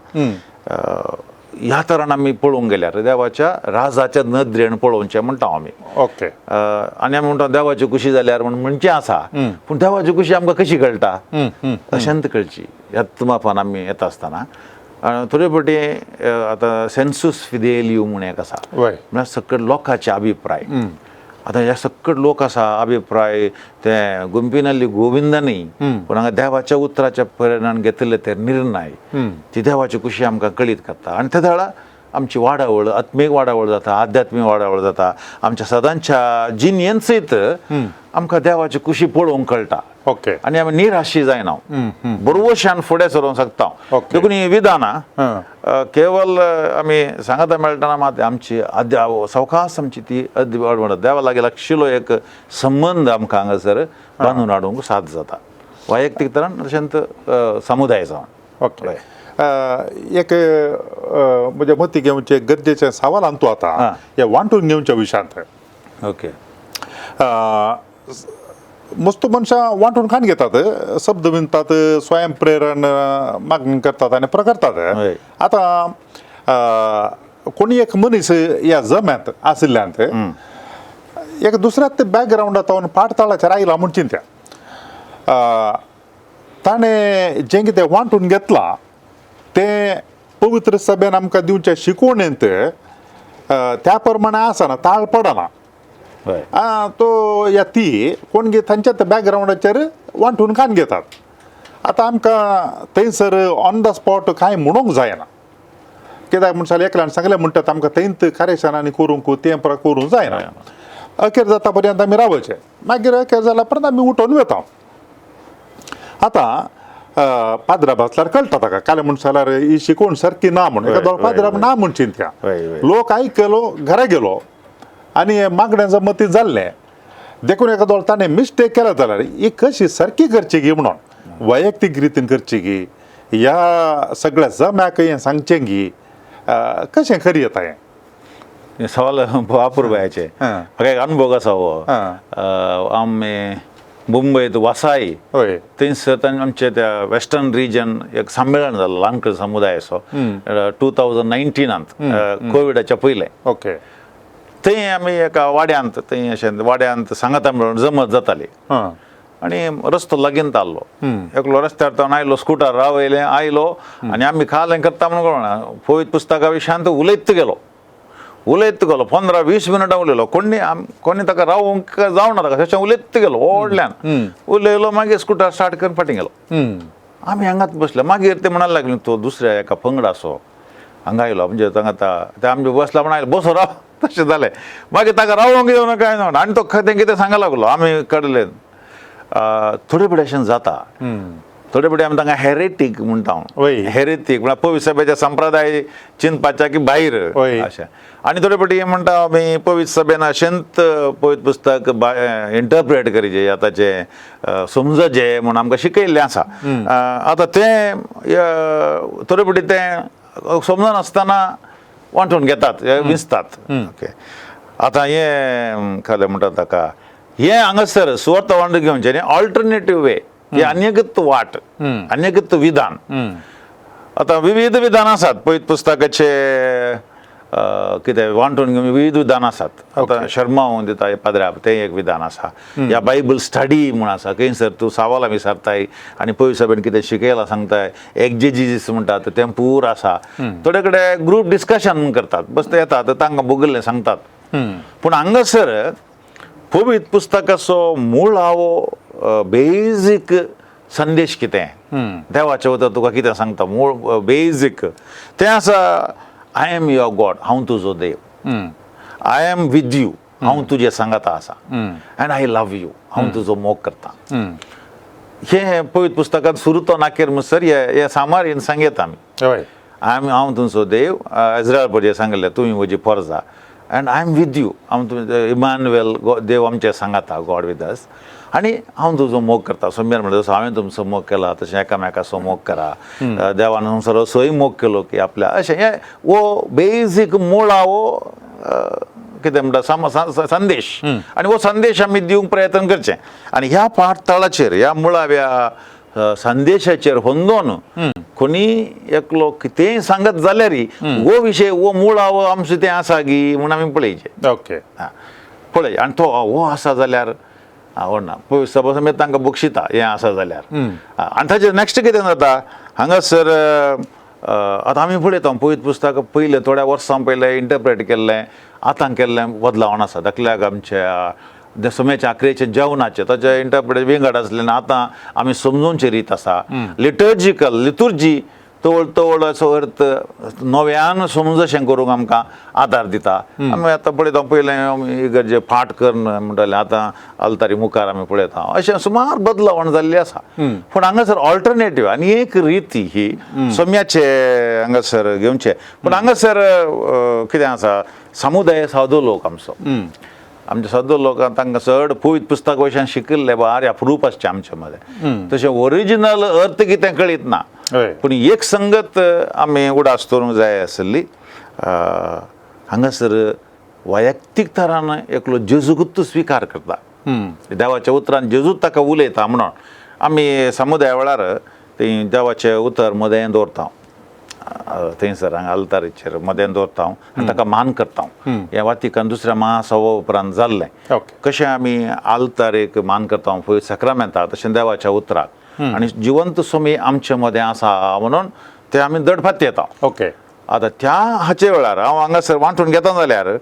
ह्या तरान आमी पळोवंक गेल्यार देवाच्या राजाच्या नदरेन पळोवचें म्हणटा आमी. ओके. आनी आमी म्हणटा देवाची खुशी जाल्यार म्हण म्हणचें आसा, पूण देवाची खुशी आमकां कशी कळटा, अशेंत कळची. ह्या तुमापान आमी येता आसतना थोडे फावटी आतां सेन्सूस फिदेलियो म्हूण एक आसा, म्हळ्यार सकट लोकांचे अभिप्राय. आतां ह्या सकट लोक आसा अभिप्राय ते गुंपिनल्ली गोविंद न्ही, पूण हांगा देवाच्या उतराच्या परिणाम घेतिल्ले ते निर्णय ती देवाची खुशी आमकां कळीत करता. आनी ते वेळार आमची वाडावळ, आत्मीक वाडावळ जाता, आध्यात्मीक वाडावळ जाता, आमच्या सदांच्या जिणेंत सयत आमकां देवाची खुशी पळोवंक कळटा. ओके. आनी आमी निराशी जायना, बरवशान फुडें सरोंक शकता. देखून ही विधानां केवल आमी सांगाता मेळटना मात आमची सवकास आमची ती देवा लागीं लागशिल्लो एक संबंद आमकां हांगासर बांदून हाडूंक साथ जाता, वैयक्तीक तरान तशेंच समुदाय जावन. ओके. एक म्हज्या मती घेवचें गरजेचें सवाल तूं आतां हे वांटून घेवच्या विशयांत. ओके. मस्त मनशां वांटून खाण घेतात, शब्द विणतात, स्वयंप्रेरण मागणी करतात आनी प्रकरतात. आतां कोणी एक मनीस ह्या जम्यांत आशिल्ल्यान एक दुसऱ्याच बॅकग्रावंडात पाठताळाचेर आयला म्हूण चिंत्या, ताणें जें कितें वांटून घेतलां तें पवित्र सभेन आमकां दिवच्या शिकवणेंत त्या प्रमाणे आसना, ताळ पडना. तो या ती कोण गे तांच्या बॅकग्रावंडाचेर वांटून खाण घेतात. आतां आमकां थंयसर ऑन the spot कांय म्हणूंक जायना, कित्याक म्हण जाल्यार एकल्यान सांगलें म्हणटात आमकां थंयत कार्यशाळांनी करूंक तें करूंक जायना. अखेर जाता पर्यंत आमी रावचें, मागीर अखेर जाल्या उपरांत आमी उठोवन वता. आतां पाद्रा भासल्यार कळटा ताका, काले म्हण जाल्यार ही शिकवण सारकी ना म्हण, एका पाद्रा ना म्हण चिंत्या लोक आयकलो, घरा गेलो आनी मागण्यां मतीं जाल्लें. देखून एका ताणें मिस्टेक केला जाल्यार ही कशी सारकी करची गी म्हणून वैयक्तीक रितीन करची गी, ह्या सगळ्या जम्याक हें सांगचें गी, कशें खरी येता हें सवाल अपुरबायेचें. म्हाका एक अनुभव आसा हो. आमी मुंबयत वसाई थंयसर आमचे त्या वेस्टर्न रिजन एक संमेलन जालें, ल्हानकड समुदायाचो 2019 कोविडाच्या पयलें. ओके. थंय आमी एका वाड्यांत थंय अशें वाड्यांत सांगाता मेळून जमत जाताली. आनी रस्तो लागींत आहलो, एकलो रस्त्यार तो आयलो, स्कुटर रावयलें, आयलो आनी आमी खालें करता म्हणून कळना, पवित्र पुस्तका विशयांत उलयत गेलो, उलयत गेलो, 15-20 मिनटां उलयलो. कोणी कोणी ताका रावूंक जावना ताका, तशें उलयत गेलो व्हडल्यान उलयलो. मागीर स्कुटर स्टार्ट करून फाटीं गेलो. आमी हांगाच बसले. मागीर ते म्हणूंक लागले तो दुसऱ्या एका पंगडाचो हांगा आयलो, म्हणजे तांगा ते आमचे बसला म्हण आयलो, बसो राव, तशें जालें. मागीर ताका रावोंक येवना काय ना, आनी तो तें कितें सांगूंक लागलो. आमी कडले थोडे फुडें अशें जाता, थोडे फुडें आमी तांकां हेरेटीक म्हणटा, हेरेटीक म्हळ्यार पवित्र सभेच्या संप्रदाय चिंतपाच्या की भायर अशें. आनी थोडे फावटी म्हणटा आमी पवित्र सभेन अशेंच पवित्र पुस्तक इंटरप्रेट करीजे, आतांचें समजचें म्हूण आमकां शिकयल्लें आसा. आतां तें थोडे फावटी तें समजनासतना वांटून घेतात, विंचतात. ओके. आतां हें खालें म्हणटा ताका, हें हांगासर सुवार्थ वांटून घेवचें न्ही, ऑल्टरनेटीव वे, ही आन्यगत वाट, आन्यगत विधान. आतां विविध विधान आसात पवित्र पुस्तकाचे, कितें वांटून घेवन विविध विधान आसात. आतां शर्मा दिता पाद्र्या, तें एक विधान आसा. या बायबल स्टडी म्हूण आसा, खंयसर तूं सवालां विचारताय आनी पवित्र सभेन कितें शिकयलां सांगताय, एक्जेजीस म्हणटात तें पूर आसा. थोडे कडेन ग्रूप डिस्कशन करतात, बस ते येतात तांकां भोगिल्लें सांगतात. पूण हांगासर पवित्र पुस्तकाचो मुळावो बेजीक संदेश कितें, देवाचें उतर तुका कितें सांगता, मूळ बेजीक तें आसा, I am your God, हांव तुजो देव, I am with you, हांव तुजें सांगाता आसा, एंड I love you, हांव तुजो मोग करता. हें पवित्र पुस्तकांत सुरू तो नाकेर म्हणसर हे सामारीन सांगता आमी. हांव तुमचो देव, इज्रायल पळय सांगिल्लें तुमी म्हजी पोरजा and I am with you, हांव तुमचो इमानुएल, देव आमचे सांगाता, गॉड विथ अस, आनी हांव तुजो मोग करता. सोम्यान म्हणटा जसो हांवें तुमचो मोग केला तशें एकामेकाचो मोग करा, देवान संवसार असोय मोग केलो की आपल्या, अशें हें हो बेजीक मुळावो कितें म्हणटा संदेश, आनी हो संदेश आमी दिवंक प्रयत्न करचें. आनी ह्या पाठतळाचेर, ह्या मुळाव्या संदेशाचेर होंदोन कोणी एकलो कितेंय सांगत जाल्यार हो विशय हो मुळावो आमचो तें आसा गी म्हूण आमी पळयचें. ओके, आं पळय, आनी तो हो आसा जाल्यार आवडना सपोज आमी तांकां बक्षिता हें आसा जाल्यार. आनी ताचेर नॅक्स्ट कितें जाता हांगासर, आतां आमी पळयता पवित्र पुस्तक पयलें थोड्या वर्सां पयलें इंटरप्रेट केल्लें आतां केल्लें बदलावण आसा. धाकल्याक आमच्या समेच्या आखरेचें जेवणाचें ताचें इंटरप्रेट विंगड आसलें आनी आतां आमी समजोवची रीत आसा. लिटर्जिकल लितुर्जी तवळ तवळ असो अर्थ नव्यान समजशें करूंक आमकां आदार दिता. आमी आतां पळयता पयलें आमी इगर्जे फाट करून म्हणटाले, आतां आल्तारी मुखार आमी पळयता, अशें सुमार बदलावण जाल्ली आसा. पूण हांगासर ऑल्टरनेटीव आनी एक रिती ही सम्याचे हांगासर घेवचें. पूण हांगासर कितें आसा, समुदाय सादो लोक आमचो, आमचे सद्दां लोक तांकां चड पवित्र पुस्तक वयल्यान शिकिल्ले बारी अप्रूप आसचें आमचे मदें, तशें ओरिजिनल अर्थ कितें कळीत ना, पूण एक संगत आमी उडास दवरूंक जाय आसली. हांगासर वैयक्तीक तरान एकलो जेजूकूच स्विकार करता, देवाच्या उतरान जेजूच ताका उलयता म्हणून आमी समुदाया वेळार ती देवाचें उतर मदें दवरता, थंयसर हांगा आल्तारीचेर मदें दवरता आनी ताका मान करता. हें वातिकान दुसऱ्या महासभा उपरांत जाल्लें. कशें आमी आल्तारेक मान करता पळय साक्रामेंताक, तशें देवाच्या उतराक आनी जिवंत स्वामी आमचे मदें आसा म्हणून ते आमी दडपात येता. ओके, आतां त्या हाचे वेळार हांव हांगासर वांटून घेता जाल्यार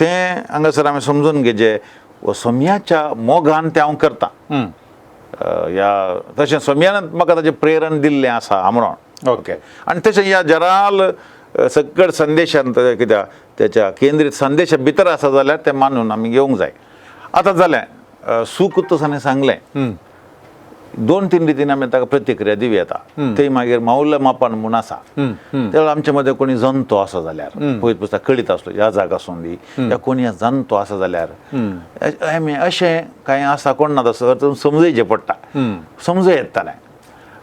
तें हांगासर आमी समजून घेवचें सोम्याच्या मोगान तें हांव करता, ह्या तशें सोम्यान म्हाका ताचें प्रेरण दिल्लें आसा म्हणून. ओके, आनी तशें ह्या जराल सकट संदेशान कित्याक त्याच्या केंद्रीत संदेशा भितर आसा जाल्यार तें मानून आमी घेवंक जाय. आतां जालें सूख तशें सांगलें, दोन तीन रितीन आमी ताका प्रतिक्रिया दिवं येता. थंय मागीर मावल्य मापान म्हूण आसा, त्या आमचे मदें कोणी जनतो आसा जाल्यार पवित्र पुस्तक कळीत आसलो ह्या जागा आसून दी, या कोणी जाणतो आसा जाल्यार आमी अशें कांय आसा कोण ना तसो समजयचें पडटा, समजूं येतालें.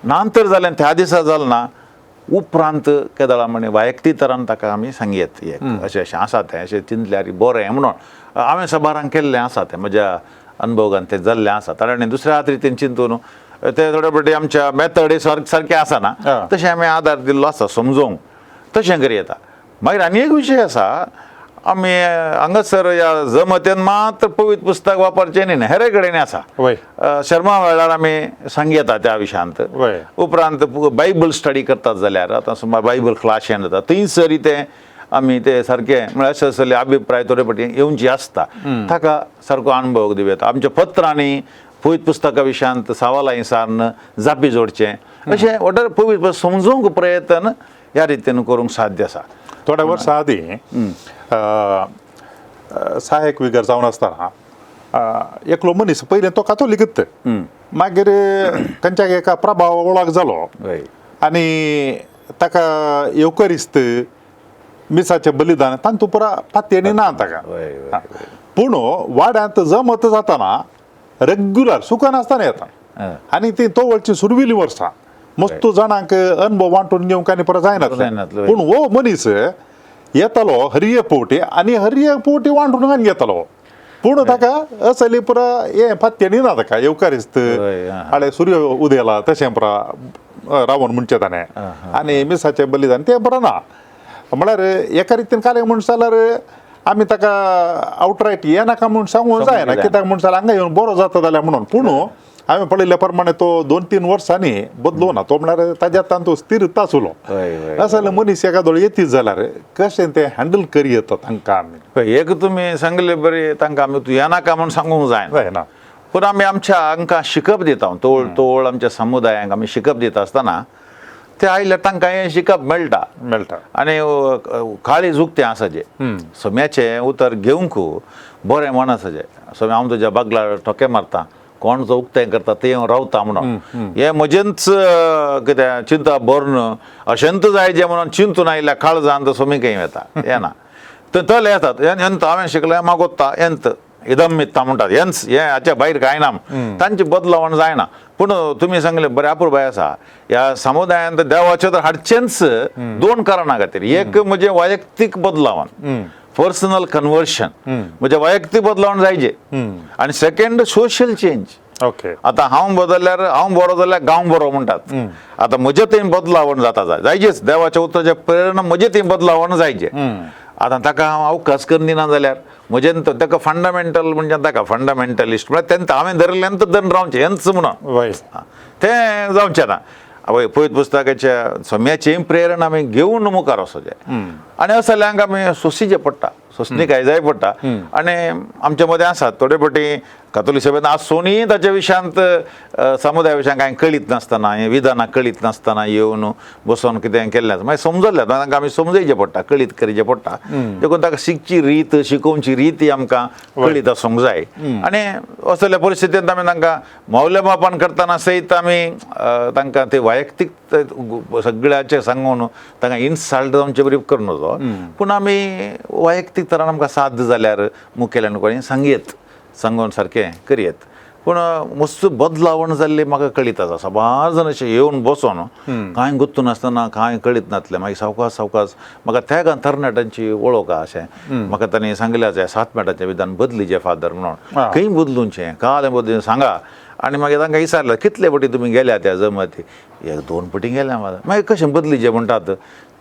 नातर जालें त्या दिसा जालें ना, उपरांत केदळा म्हणे वैयक्तीक तरान ताका आमी सांगयत एक अशें अशें आसा तें, अशें चिंतल्यार बरें म्हणून हांवें सबारांक केल्लें आसा, तें म्हज्या अनुभोगान तें जाल्लें आसा. ताणें दुसऱ्या रितीन चिंतून ते थोडे फावटी आमच्या मेथडी सारकें आसना, तशें आमी आदार दिल्लो आसा समजोवंक, तशें करी येता. मागीर आनी एक विशय आसा, आमी हांगासर ह्या जमतेन मात्र पवित्र पुस्तक वापरचें न्ही, हेरे कडेन आसा. शर्मा वेळार आमी सांगयता त्या विशयांत. उपरांत बायबल स्टडी करतात जाल्यार आतां सुमार बायबल क्लास जाता, थंयसर तें आमी ते सारकें म्हळ्यार अशें असले अभिप्राय थोडे फावटी येवची आसता, ताका सारको अनुभव दिवं येता. आमच्या पत्रांनी पवित्र पुस्तका विशयांत सवालां सारन जापी जोडचें, अशें वटर पवित्र समजूंक प्रयत्न ह्या रितीन करूंक साध्य आसा. थोड्या वर्सां आदीं सहायक विगर जावन आसतना एकलो मनीस पयलें तो कातोलीकच, मागीर तांच्या एका प्रभाव वळख जालो आनी ताका येवकरिस्त मिसाचें बलिदान तांतू पुरा पातयेणी ना ताका. पूण वाड्यांत जमत जाताना रेग्युलर सुकनासतना येता आनी ती तवळची सुरवेली वर्सां मस्त जाणांक अनुभव वांटून घेवंक आनी परत जायनासलें. पूण हो मनीस येतालो हरये पोवटी आनी हरये पोवटी वांटून आनी घेतालो, पूण ताका असली पुरा हें पातयेणी ना ताका येवकारिस्त आळे सूर्य उदेला तशें पुरा रावण म्हणचें ताणें आनी मिसाचें बलिदान तें बरें ना. म्हळ्यार एका रितीन काले म्हूण जाल्यार आमी ताका आवटरायट ये नाका म्हूण सांगूंक जायना, कित्याक म्हूण जाल्यार हांगा येवन बरो जाता जाल्यार म्हणून. पूण हांवें पळयल्ल्या प्रमाणे तो 2-3 वर्सांनी बदलूं ना, तो म्हळ्यार ताज्या तांतू स्थिरता आसलो. अशें मनीस एकादो येतीत जाल्यार कशें तें हँडल करी येता तांकां आमी. एक तुमी सांगले बरें, तांकां आमी तूं येनाका म्हूण सांगूंक जायना, पूण आमी आमच्या हांकां शिकप दिता, तोळ तोळ आमच्या समुदायांक आमी शिकप दिता आसतना ते आयल्यार तांकां हें शिकप मेळटा मेळटा आनी काळीज उक्तें आसा जें सम्याचें उतर घेवंक बरें मन आसा जें. सो हांव तुज्या बागलार ठोके मारता, कोण जो उक्तें करता ते हांव रावता म्हणून हें म्हजेंच कितें चिंता भरून अशेंत जाय जें म्हणून चिंतून आयिल्ल्या काळजान सोमी खंय येता येना ते तले येतात एंत हांवें शिकलें मागोत्ता एंत इदम मित्ता म्हणटात हेंच हें हाच्या भायर कांय ना तांची बदलावण जायना. पूण तुमी सांगलें बरें अपुरबाय आसा ह्या समुदायांत देवाचें तर हाडचेंच दोन कारणां खातीर. एक म्हजें वैयक्तीक बदलावण, पर्सनल कन्वर्शन, म्हजें वैयक्तीक बदलावण जायजे, आनी सेकंड सोशल चेंज. ओके आतां हांव बदलल्यार हांव बरो जाल्यार गांव बरो म्हणटात. आतां म्हजें थंय बदलावण जाता जायजेच, देवाच्या उतराच्या प्रेरणा म्हजें थंय बदलावण जायजे. आतां ताका हांव अवकाश करून दिना जाल्यार म्हजें ताका फंडामेंटल म्हणजे ताका फंडामेंटलिस्ट म्हळ्यार तेंच हांवें धरिल्लें धरून रावचें हेंच म्हणून तें जावचें ना. आवय पयत पुस्तकाच्या सम्याची प्रेरणा आमी घेवन मुखार वचचें आनी असल्यांक आमी सोंसीचें पडटा, सोंसणीकाय जाय पडटा. आनी आमचे मदें आसात थोडे फावटी कातोलीक सभेन आसूनय ताच्या विशयांत समुदाया विशयांत कांय कळीत नासतना, हें विधानां कळीत नासतना येवन बसोन कितें केल्लें आसा मागीर समजलें तांकां आमी समजयचें पडटा, कळीत करचें पडटा. देखून ताका शिकची रीत शिकोवची रीत ही आमकां कळीत आसूंक जाय. आनी असल्या परिस्थितींत आमी तांकां मौल्यमापन करतना सयत आमी तांकां ते वैयक्तीक सगळ्याचें सांगून तांकां इन्सल्ट जावचे बरी करूं नजो, पूण आमी वैयक्तीक तरान आमकां साध्य जाल्यार मुखेल्यान कोणी सांगयेत, सांगून सारकें करयेत. पूण मस्त बदलावण जाल्ली म्हाका कळीत आसा. साबार जाण अशें येवन बसोन कांय गुत्तू नासतना कांय कळीत नासलें मागीर सावकाश सावकाश म्हाका त्या तरणाट्यांची वळख आसा अशें म्हाका तांणी सांगिल्लें आसा 7 मिनटाचें विधान बदलीचें फादर म्हणून खंय बदलूचें काल बदलून सांगा. आनी मागीर तांकां विचारलें कितले पटी तुमी गेल्या त्या जमाती, 1-2 पटी गेल्या मागीर कशें बदलीचें म्हणटात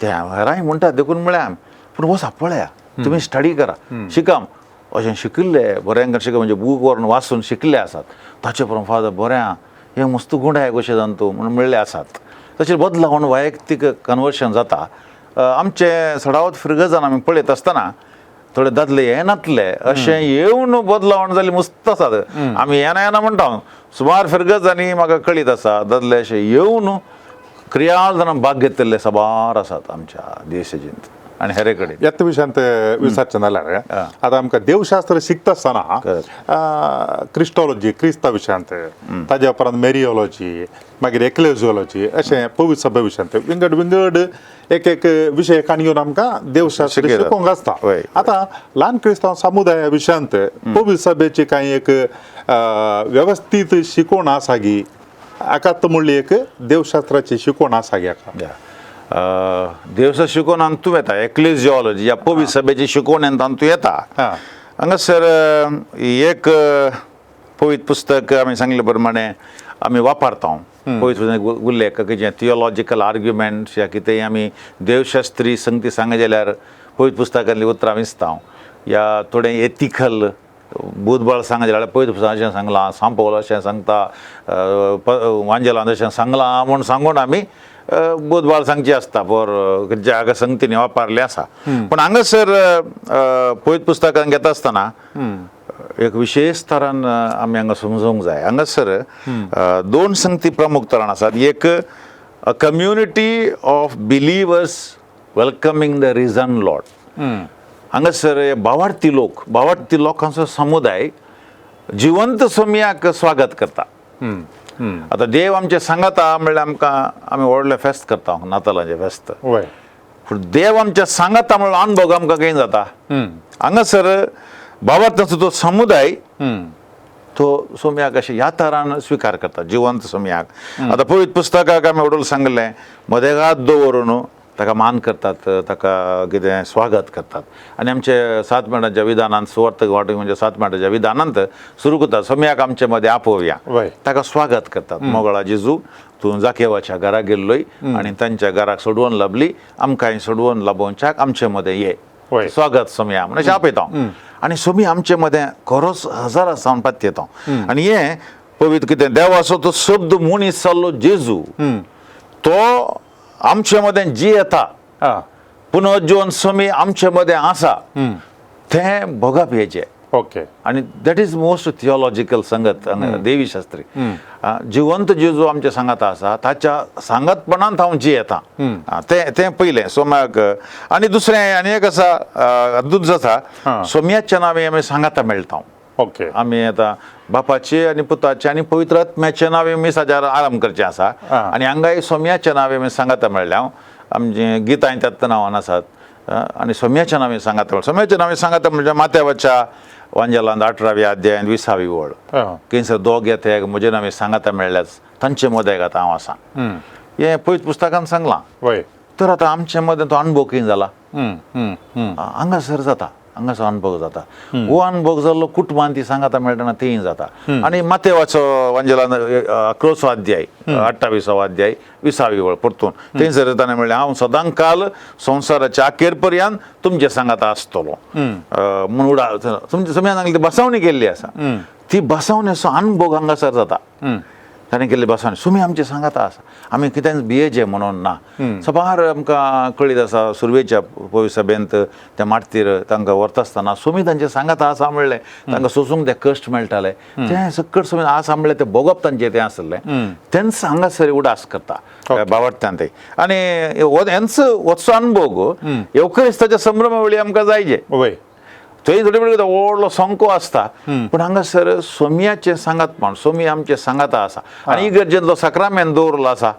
ते हेरांय म्हणटात देखून म्हळ्यार आमी पूण वसा पळया तुमी स्टडी करा शिकाम अशें शिकिल्ले बऱ्यांकर शिक म्हणजे बूक व्हरून वाचून शिकिल्ले आसात ताचे प्रमाण फादर बरें आहा हें मस्त गुंडाय कशें जावन तूं म्हणून मेळ्ळे आसात. तशें बदलावण वैयक्तीक कन्वर्शन जाता. आमचे सडावत फिरगजान आमी पळयत आसतना थोडे दादले येनातले अशें येवन बदलावण जाल्ली मस्त आसात. आमी येना येना म्हणटा सुमार फिरगजांनी म्हाका कळीत आसा दादले अशें येवन क्रियाळ जाणां भाग घेतिल्ले साबार आसात आमच्या देशेंत आनी हेरे कडेन. ह्याच विशयांत विचारचें जाल्यार आतां आमकां देवशास्त्र शिकता आसतना क्रिस्टोलॉजी क्रिस्ता विशयांत, ताज्या उपरांत मेरियोलॉजी, मागीर एक्लेजियोलॉजी अशें पवित्र सभे विशयांत विंगड विंगड एक एक विशय काण घेवन आमकां देवशास्त्र शिकोवंक आसता. आतां ल्हान क्रिस्तांव समुदाया विशयांत पवित्र सभेची कांय एक वेवस्थीत शिकवण आसा गी हाका म्हणली एक देवशास्त्राची शिकवण आसा गी हाका देवसा शिकवण अंतू येता एक्लेजियोलॉजी या पवित्र सभेची शिकवण अंतू येता. हांगासर एक पवित्र पुस्तक आमी सांगले प्रमाणे आमी वापरता पवित्र पुस्तक उल्लेख कितें थियोलॉजिकल आर्ग्युमेंट्स या कितेंय आमी देवशास्त्री संगती सांगत जाल्यार पवित्र पुस्तकांतलीं उतरां विंचता या थोडें एथिकल बुधबाळ सांगत जाल्यार पवित्र पुस्तकां अशें सांगलां, सांपोल अशें सांगता, वांजेलान अशें सांगलां म्हूण सांगून आमी बुधबाळ सांगची आसता फॉर ज्या संगतींनी वापरलें आसा. पूण हांगासर पवित्र पुस्तकान घेता आसतना एक विशेश तरान आमी हांगा समजूंक जाय. हांगासर 2 संगती प्रमुख तरान आसात. एक a community of believers welcoming the risen Lord. हांगासर भावार्थी लोक, भावार्थी लोकांचो समुदाय जिवंत सोमयाक स्वागत करता. आतां देव आमचें सांगाता म्हणल्यार आमकां आमी व्हडलें फेस्त करता नातालांचें फेस्त, पूण देव आमच्या सांगाता म्हणल्यार अनुभव आमकां खंय जाता. हांगासर भावार्थाचो तो समुदाय तो सोम्याक अशें ह्या तरान स्विकार करता जिवंत सोम्याक. आतां पवित्र पुस्तकाक आमी व्हडूल सांगलें मदेगात दवरून ताका मान करतात, ताका कितें स्वागत करतात. आनी आमचे 7 मिनटाच्या विधानांत सुवार्थ वाटूंक म्हणजे 7 मिनटाच्या विधानांत सुरू करतात सोम्याक आमचे मदें आपोवया, ताका स्वागत करतात. मोगळा जेजू तूं जाकेवाच्या घरा गेल्लोय आनी तांच्या घराक सोडवून लाबली आमकांय सोडवून लाबोवच्याक आमचे मदें ये स्वागत सोम्या म्हणून अशें आपयता. आनी सोमी आमचे मदें खरोच हजार आसा म्हण पातयेता. आनी हें पवित्र कितें देवाचो तो शब्द मनीस जाल्लो जेजू तो आमचे मदें जी येता पुनर्जीवन स्वामी आमचे मदें आसा तें भोगप हेचें. ओके आनी that is most theological संगत देवीशास्त्री जिवंत जेजू आमच्या सांगाता आसा ताच्या सांगातपणांत हांव जियेता तें तें पयलें सोम्याक. आनी दुसरें आनी एक आसा दुसरें आसा सोम्याच्या नांवे आमी सांगाता मेळटा. ओके. आमी आतां बापाचे आनी पुताचे आनी पवित्र आत्म्याचे नांवे मिसाचें आरंभ करचें आसा आनी हांगाय सोम्याच्या नांवे मी सांगाता मेळ्ळें हांव आमचें गितां त्याच नांवान आसात आनी सोम्याच्या नांवे सांगाता, सोम्याच्या नांवे सांगाता म्हणजे माथ्यावाच्या वांजेलांत 18व्या अध्यायान 20वी वळ किंसर दोग येते म्हजे नांवे सांगाता मेळ्ळ्याच तांचे मदें आतां हांव आसा, हें पवित्र पुस्तकान सांगलां. तर आतां आमचे मदें तो अणभव कितें जाला हांगासर जाता, हांगासर अणभव जाता. हो अणभव जाल्लो कुटुंबान ती सांगाता मेळटना तेंय जाता. आनी माथेवाचो वांजेलान 11वो अध्याय 28वो अध्याय 20वी वळ परतून थंयसर ताणें म्हणलें हांव सदांकाल संवसाराच्या अखेर पर्यंत तुमचे सांगाता आसतलो म्हूण उडा तुमच्या सम्यान सांगली ती बसावणी केल्ली आसा, ती बसावणेचो अणभव हांगासर जाता. ताणें केल्ली बसावणी सुमी आमचे सांगाता आसा, आमी कितेंच भियेचें म्हणून ना. सबार आमकां कळीत आसा सुरवेच्या पवित्र सभेंत त्या माटतीर तांकां व्हरता आसतना सुमी तांचे सांगाता आसा म्हणलें, तांकां सोसूंक ते कश्ट मेळटाले, तें सकट सुमी आसा म्हणलें तें भोगप तांचें तें आसलें, तेंच हांगासर उडास करता बावडट्यान ते. आनी हेंच होचो अणभव येवक्रिस्ताच्या संभ्रमा वेळी आमकां जायचे. थंय थोडे वेळ व्हडलो संको आसता, पूण हांगासर सोम्याचें सांगातपण, सोमी आमचें सांगाता आसा आनी इगर्जेंतलो साक्रामेंत दवरलो आसा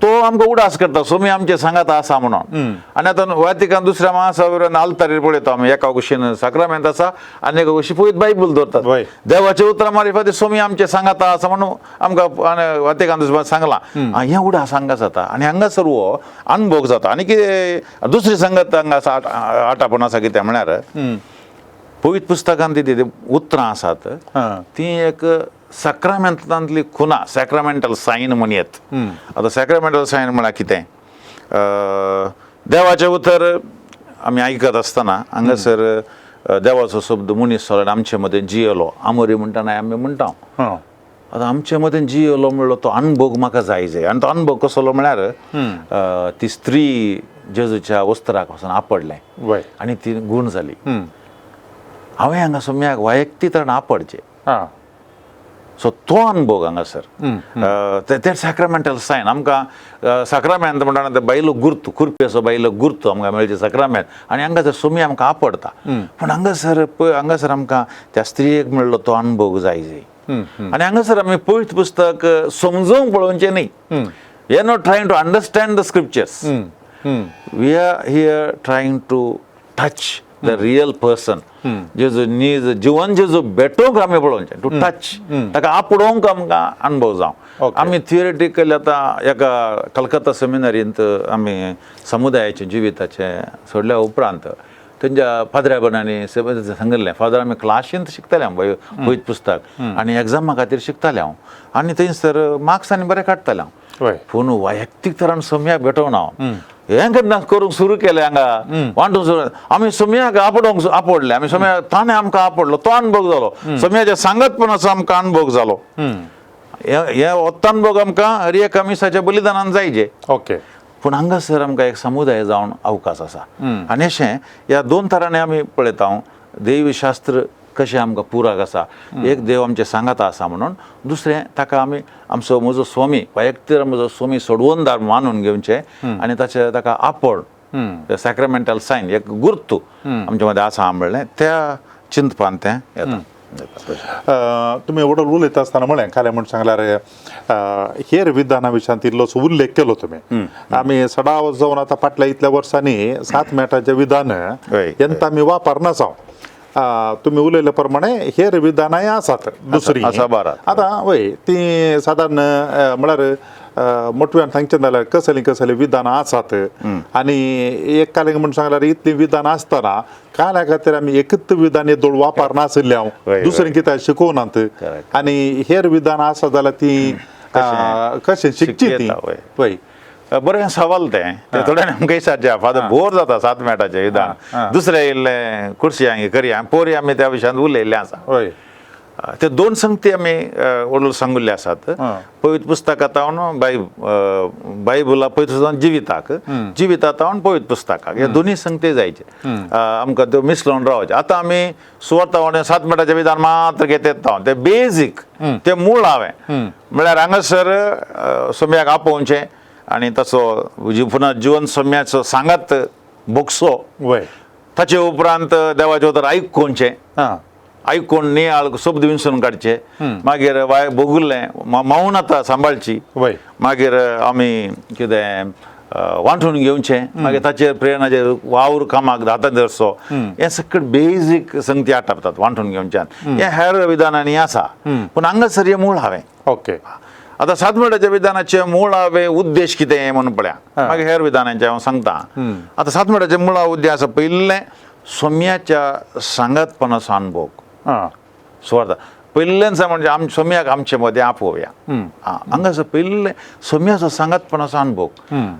तो आमकां उडास करता सोमी आमचें सांगाता आसा म्हणून. आनी आतां वातिकान दुसऱ्या महासभेर आल्तारीर पळयता आमी, एका कुशीन साक्रामेंत आसा आनी एका कुशी पळयत बायबल दवरतात, देवाचे उतरां मारिफाती सोमी आमचें सांगाता आसा म्हणून आमकां वातिकान दुसऱ्या सांगलां. हें उडास हांगा जाता आनी हांगासर हो अणभव जाता. आनी कितें दुसरी संगत हांगा आसा आटापण आसा कितें म्हळ्यार पवित्र पुस्तकांत ती उतरां आसात ती एक साक्रामेंतांतली खुना, सॅक्रामेंटल सायन म्हणयेत. आतां सॅक्रामेंटल सायन म्हळ्यार कितें, देवाचें उतर आमी आयकत आसतना हांगासर देवाचो शब्द मनीस जालो आमचे मदें जियेलो, आमोरी म्हणटना आमी म्हणटा. आतां आमचे मदें जियेलो म्हणलो तो अणभव म्हाका जाय जाय. आनी तो अणभव कसलो म्हळ्यार ती स्त्री जेजूच्या वस्त्राक वचून आपडलें आनी ती गूण जाली. हांवें हांगा सोम्याक वैयक्तीक तरेन आपडचें, सो तो अणभव हांगासर तें सॅक्रामेंटल सायन आमकां. साक्रामेंत म्हणटा ते बायलो गुर्त, खुरपेचो बायलो गुर्त आमकां मेळचें साक्रामेंत आनी हांगासर सोमी आमकां आपडटा. पूण हांगासर हांगासर आमकां त्या स्त्रियेक मेळ्ळो तो अणभव जाय जाय. आनी हांगासर आमी पवित्र पुस्तक समजूंक पळोवचें न्ही. We are not trying to understand the scriptures, we are here trying to touch the real person. जेजू नीज जिवन जेजू भेटोवंक आमी पळोवचें, टू टच, ताका आपडोवंक आमकां अणभव जावं. आमी थियोरेटिकली आतां एका कलकत्ता सेमिनरींत आमी समुदायाचें जिविताचें सोडल्या उपरांत तेंच्या फादरा बनानी सांगिल्लें, फादर आमी क्लासींत शिकताले हांव पवित्र पुस्तक आनी एग्जामा खातीर शिकतालें हांव आनी थंयसर मार्क्स आनी बरें काडटालें हांव, पूण वैयक्तीक तरान सम्याक भेटोवना हांव. हें केन्ना करूंक सुरू केलें हांगा वांटूंक सुरू, आमी सोम्याक आपडोवंक आपडले, आमी सोम्या ताणें आमकां आपडलो तो अणभव जालो, सोम्याच्या सांगतपणाचो आमकां अणभव जालो. हे अणभव आमकां हर एका मिसाच्या बलिदानान जायचे. ओके. पूण हांगासर आमकां एक समुदाय जावन अवकाश आसा. आनी अशें ह्या दोन तरांनी आमी पळयता देवशास्त्र कशें आमकां पुराक आसा, एक देव आमचें सांगाता आसा म्हणून, दुसरें ताका आमी आमचो म्हजो स्वामी वैयक्तीक म्हजो स्वामी सोडवणदार मानून घेवचें आनी ताचे ताका आपड सॅक्रामेंटल सायन एक गुर्तू आमचे मदें आसा म्हणलें त्या चिंतपान तें येता. तुमी वडोल उलयता आसतना म्हळें कालें म्हूण सांगल्यार हेर विधाना विशयांत इल्लोसो उल्लेख केलो तुमी. आमी सदांच जावन आतां फाटल्या इतल्या वर्सांनी 7 मेटाचें विधान हेंत आमी वापरनासांव. तुमी उलयल्या प्रमाणे हेर विधानांय आसात दुसरी आतां वय ती सादारण म्हळ्यार मोटव्यान सांगचें जाल्यार कसलीं कसलीं विधानां आसात आनी एक कालें म्हूण सांगल्यार इतलीं विधानां आसतना काल्या खातीर आमी एकूच विधान येदोळ वापरनाशिल्लें हांव, दुसरें कितें शिकोवनात आनी हेर विधानां आसा जाल्यार ती कशें शिकची ती. वय बरें सवाल तें थोड्यांनी आमकां विचारचें, फादर बोर जाता 7 मेटाचें विधान, दुसरें इल्लें कुर्शी हांगा करया पोरी आमी त्या विशयांत उलयल्लें आसा. ते दोन संगती आमी वडूल सांगिल्ले आसात. पवित्र पुस्तकां तावन बायबला पवित्र जावन जिविताक, जिविता तावन पवित्र पुस्तकाक, हे दोनूय संगती जायचे आमकां त्यो मिसळून रावचे. आतां आमी सुवार्ता वांटे 7 मिनटाचें विधान मात्र घेत ते बेजीक ते मूळ हांवें म्हळ्यार हांगासर सोम्याक आपोवचें आनी तसो पुनः जिवन सोम्याचो सांगात भोगसो, ताचे उपरांत देवाचें उतर आयकुचें, आयकून नियाळ शब्द विंचून काडचे, मागीर वाय भोगुल्लें मौन आतां सांबाळची, मागीर आमी कितें वांटून घेवचें, मागीर ताचेर प्रेरणाचेर वावर कामाक हातांत धरचो, हें सगळें बेजीक संगती आटापतात वांटून घेवच्यान. हें हेर विधानांनी आसा, पूण हांगासर हें मूळ हांवें. ओके. आतां सातमेटाच्या विधानाचे मुळावे उद्देश कितें म्हणून पळया, मागीर हेर विधानांचे हांव सांगता. आतां सातमेटाचे मुळावे उद्देश आसा पयलें सोम्याच्या सांगातपणाचो अनुभव सुवार्थ. पयल्लेंच म्हणजे आम सोम्याक आमचे मदें आपोवया. हांगासर पयल्लें सोम्याचो सांगातपणाचो अनुभव.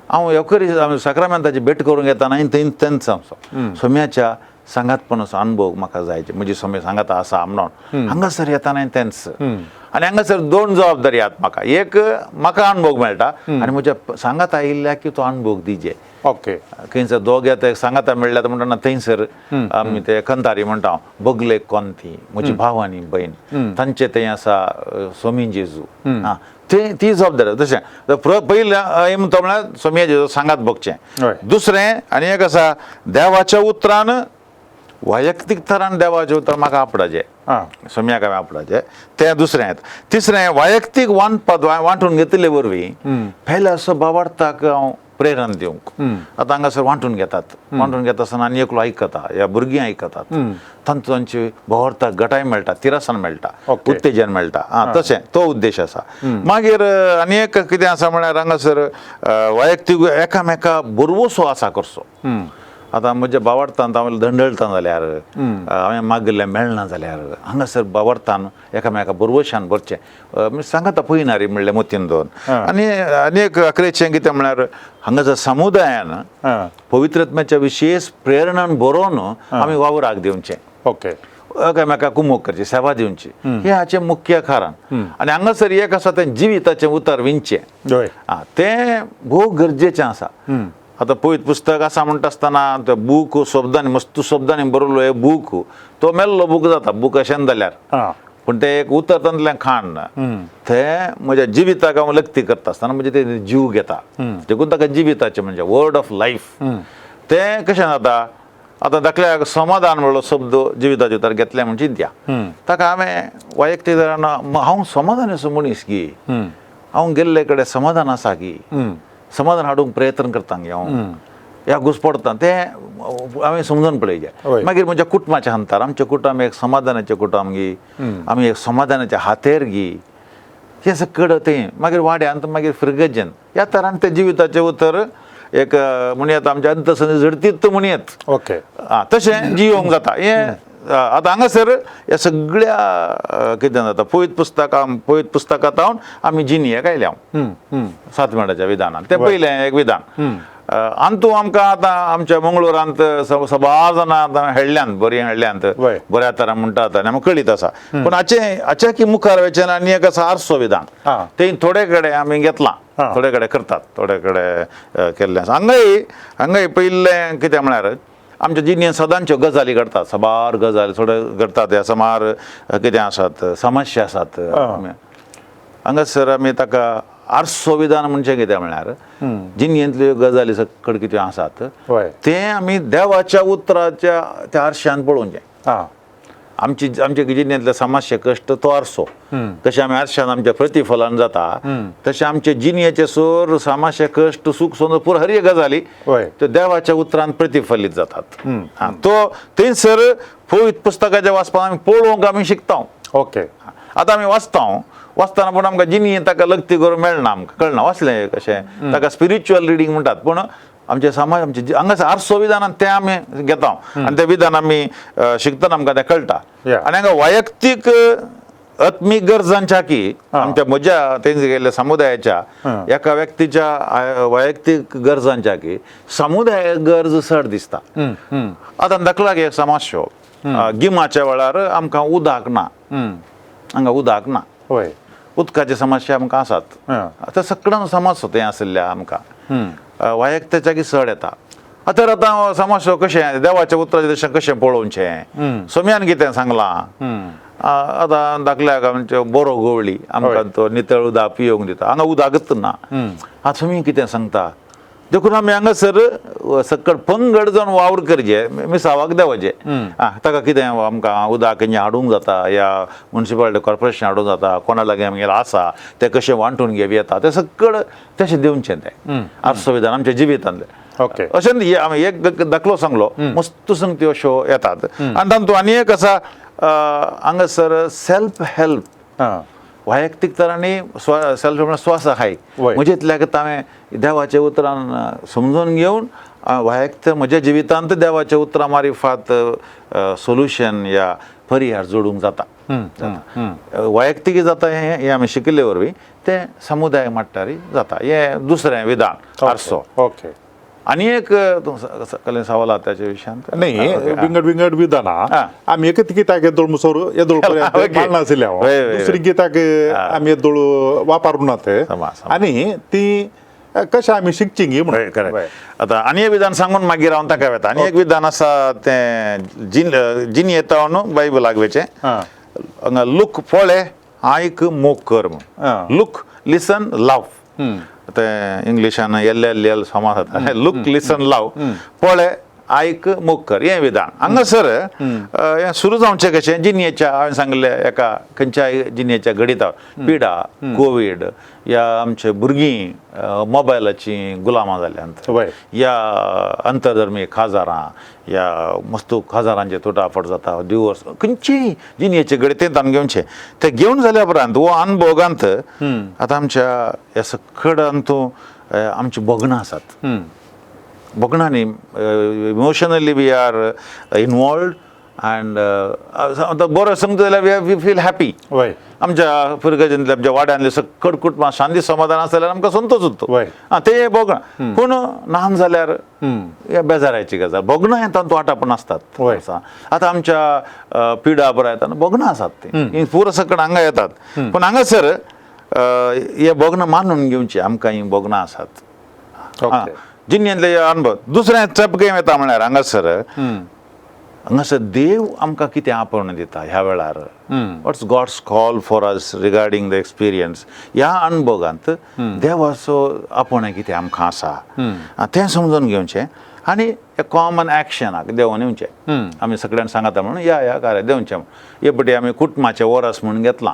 हांव येवकरी साक्रामेंताची भेट करूंक येता न्ही थंय तेंच आमचो सोम्याच्या सांगातपणाचो अनुभव म्हाका जायचे, म्हजी सोम्या सांगाता आसा म्हणून हांगासर येता न्ही तेंच. आनी हांगासर दोन जबाबदारी आहात म्हाका, एक म्हाका अनुभव मेळटा आनी म्हज्या सांगाता आयिल्ल्या की तो अनुभव दिजे. ओके. खंयसर दोग येता सांगाता मेळ्ळ्यात म्हणटा थंयसर आमी ते कंतारी म्हणटा बगले कोंती म्हजी भाव आनी भयण तांचे थंय आसा सोमी जेजू. ते ती जबाबदारी. तशें पयलें एम तो म्हळ्यार सोमया जेजू सांगात भोगचें. दुसरें आनी एक आसा देवाच्या उतरान वैयक्तीक थरान देवाचें उतर म्हाका आपडाचें, सोम्याक हांवें आपडाचें, तें दुसरें. तिसरें वैयक्तीक वांटपात वांटून घेतिल्ले वरवीं पयल्या असो बाबार्थाक हांव प्रेरणा दिवंक. आतां हांगासर वांटून घेतात, वांटून घेता आसतना आनी एकलो आयकता या भुरगीं आयकतात, तांचो तांची भोंवर्थाक घटाय मेळटा, तिरसान मेळटा, उत्तेजन मेळटा. आं तशें तो उद्देश आसा. मागीर आनी एक कितें आसा म्हळ्यार हांगासर वैयक्तीक एकामेका बरवसो आसा करचो. आतां म्हज्या बावडतान हांव दंडळटा जाल्यार हांवें मागिल्लें मेळना जाल्यार हांगासर बावडतान एकामेका बरवशान भरचें सांगाता पळयना रे म्हणलें मोतीन दोन. आनी आनी एक अकरेचें कितें म्हळ्यार हांगासर समुदायान पवित्रत्म्याच्या विशेष प्रेरणान बरोवन आमी वावराक दिवचें. ओके. एकामेका कुमोक करची, सेवा दिवची, हें हाचें मुख्य कारण. आनी हांगासर एक आसा तें जिविताचें उतर विंचें, तें भोव गरजेचें आसा. आतां पळयत पुस्तक आसा म्हणटा आसतना ते बूक शब्दांनी मस्त शब्दांनी बरयलो हे बूक तो मेल्लो बूक जाता, बूक अशें जाल्यार, पूण तें एक उतर तातूंतल्यान खाण तें म्हज्या जिविताक हांव लक्ती करता आसतना म्हणजे तें जीव घेता, देखून ताका जिविताचें म्हणजे वर्ड ऑफ लायफ. तें कशें जाता आतां धाकल्याक समाधान म्हणलो शब्द जिविताचें उतर घेतलें म्हण चिंतया, ताका हांवें वैयक्तीक हांव समाधानाचो मनीस गी, हांव गेल्ले कडेन समाधान आसा की, समाधान हाडूंक प्रयत्न करता गे हांव, ह्या घुसपडटा तें हांवें समजून पळयचें. मागीर म्हज्या कुटुंबाच्या हंतार आमचें कुटुंब एक समाधानाचें कुटुंब गी, आमी एक समाधानाच्या हातेर गी, हें सगळें तें मागीर वाड्यांत मागीर फिरगजेन ह्या तरान तें जिविताचें उतर एक म्हणयत आमच्या अंतसंद झडतीत म्हणयत. ओके. आं तशें जियोंक जाता हें. आतां हांगासर ह्या सगळ्या कितें जाता पवित्र पुस्तकां पवित्र पुस्तकांत आमी जिणयेक आयल्या सातमेटाच्या विधानान तें पयलें एक विधान. अंतू आमकां आतां आमच्या मंगळुरांत सबार जाणां आतां हेडल्यांत बरीं हेडल्यांत बऱ्या तरान म्हणटात आनी आमकां कळीत आसा, पूण हाचें हाच्या की मुखार वचें आनी एक आसा आरसो विधान, तें थोडे कडेन आमी घेतलां, थोडे कडेन करतात, थोडे कडेन केल्लें आसा. हांगाय हांगाय पयलें कितें म्हळ्यार आमच्या जिणेंत सदांच्यो गजाली घडटात, साबार गजाली थोड्यो घडटात, ह्या सुमार कितें आसात समस्या आसात. हांगासर आमी ताका आरसो विधान म्हणजे कितें म्हळ्यार जिणेंतल्यो गजाली सगळ्यो कितें आसात तें आमी देवाच्या उतराच्या त्या आरशान पळोवचें. आमची आमच्या जिणेंतले समस्या कश्ट तो आरसो, तशें आमी आरशान आमच्या प्रतिफलन जाता तशें आमचे जिणेचे सोर समस्या कश्ट सूख सोंद पुरो हर एक गजाली त्यो देवाच्या उतरान प्रतिफलीत जातात. तो थंयसर पवित्र पुस्तकाच्या वाचपान आमी पळोवंक आमी शिकता. ओके. आतां आमी वाचता, वाचतना पूण आमकां जिणेंत ताका लक्ती करूंक मेळना, आमकां कळना वाचलें कशें, ताका स्पिरिच्युअल रिडींग म्हणटात. पूण आमचे समाज आमचे हांगासर आरसो विधानान तें आमी घेता आनी तें विधान आमी शिकतना आमकां तें कळटा. आनी हांगा वैयक्तीक आत्मीक गरजांच्या की आमच्या म्हज्या तेंचे गेल्ल्या समुदायाच्या एका व्यक्तीच्या वैयक्तीक गरजांच्या की समुदाय गरज चड दिसता. आतां धाकलाक एक समस्या, गिमाच्या वेळार आमकां उदक ना, हांगा उदक ना, उदकाची समस्या आमकां आसात. आतां सगळ्यांक समस्या तें आशिल्ल्या आमकां वैयक्ताच्या की चड येता. आतां आतां समस्या कशें देवाच्या उतराचें तशें कशें पळोवचें, सोम्यान कितें सांगलां. आतां धाकल्याक आमच्यो बरो गवळी आमकां तो नितळ उदक पिवंक दिता, हांगा उदकच ना. आतां सोमी कितें सांगता, देखून आमी हांगासर सकळ पंगड जावन वावर करचे, मिसावाक देंवचें. आं, ताका कितें आमकां उदक कितें हाडूंक जाता या मुन्सिपालिटी कॉर्पोरेशन हाडूंक जाता, कोणा लागीं आमगेलें आसा तें कशें वांटून घेवं येता, तें सगळं तशें दिवचें तें आरसो विधान आमच्या जिवितांतलें. ओके. अशें आमी एक दाखलो सांगलो, मस्त संगती अश्यो येतात. आनी तातूंत आनी एक आसा हांगासर सेल्फ हेल्प, वैयक्तीक तरांनी सेल्फ म्हळ्यार स्वसहाय, म्हजेंतल्याक हांवें देवाच्या उतरान समजून घेवन वैयक्तीक म्हज्या जिवितांत देवाच्या उतरां मारिफात सोल्युशन या परिहार जोडूंक जाता. वैयक्तीक जाता हें आमी शिकिल्ले वरवीं तें समुदाय माट्टारी जाता. हें दुसरें विधान आरसो. ओके. आनी एक सवाल आहा त्याच्या विशयांत. नाही, विंगड विंगड विधानां आमी एकच गीताक येदोळ मुसोर येदोळ पर्यंत माननाशिल्ले, दुसरी गीताक आमी येदोळ वापरूं ना ते, आनी ती कशें आमी शिकची गी म्हणून. करेक्ट. आतां आनी एक विधान सांगून मागीर हांव ताका वता. आनी एक विधान आसा तें जिन येता न्हू बायबलाक वेचें, हांगा लूक पळे आयक मोग कर म्हूण, लूक लिसन लव, तें इंग्लिशान एल एल एल समाज जाता, लूक लिसन लव, पळे आयक मोग कर, हें विधान हांगासर हें सुरू जावचें कशें जिणेच्या हांवें सांगलें एका खंयच्याय जिणेच्या घडिता पिडा कोवीड या आमचे भुरगीं मोबायलाची गुलामां जाल्यांत या अंतरधर्मी खाजारां या मस्त खाजारांचे तुटाफट जाता, डिवोर्स, खंयचीय जिणेचे घडितेंत आमी घेवचें. तें घेवन जाल्या उपरांत हो अनुभोगांत आतां आमच्या ह्या सकडांत आमची भोगणां आसात, भोगणांनी emotionally we are involved and आतां बरो समजा जाल्यार we feel happy. आमच्या फिरगजेंतले आमच्या वाड्यांतले सकट कुटुंबां शांती समाधान आसा जाल्यार आमकां संतोश उरता. आं, ते भोगणां पूण ना जाल्यार हे बेजाराची गजाल. भोगणां हें तातूंत वाटापण आसतात. आतां आमच्या पिडा बरो येता भोगणां आसात ती पुरो सकट हांगा येतात, पूण हांगासर हे भोगणां मानून घेवची, आमकां हीं भोगणां आसात जिन्यांतले अनुभव. दुसरें चपके येता म्हळ्यार हांगासर हांगासर देव आमकां कितें आपोवणें दिता ह्या वेळार, what's God's call for us regarding the experience, ह्या अनुभोगांत देवाचो आपोवणें कितें आमकां आसा तें समजून घेवचें आनी कॉमन एक्शनाक देंवोन येवचें. आमी सगळ्यांक सांगता म्हणून ह्या ह्या कार्य देंवचें म्हूण. हे पटी आमी कुटुंबाचें वरस म्हणून घेतलां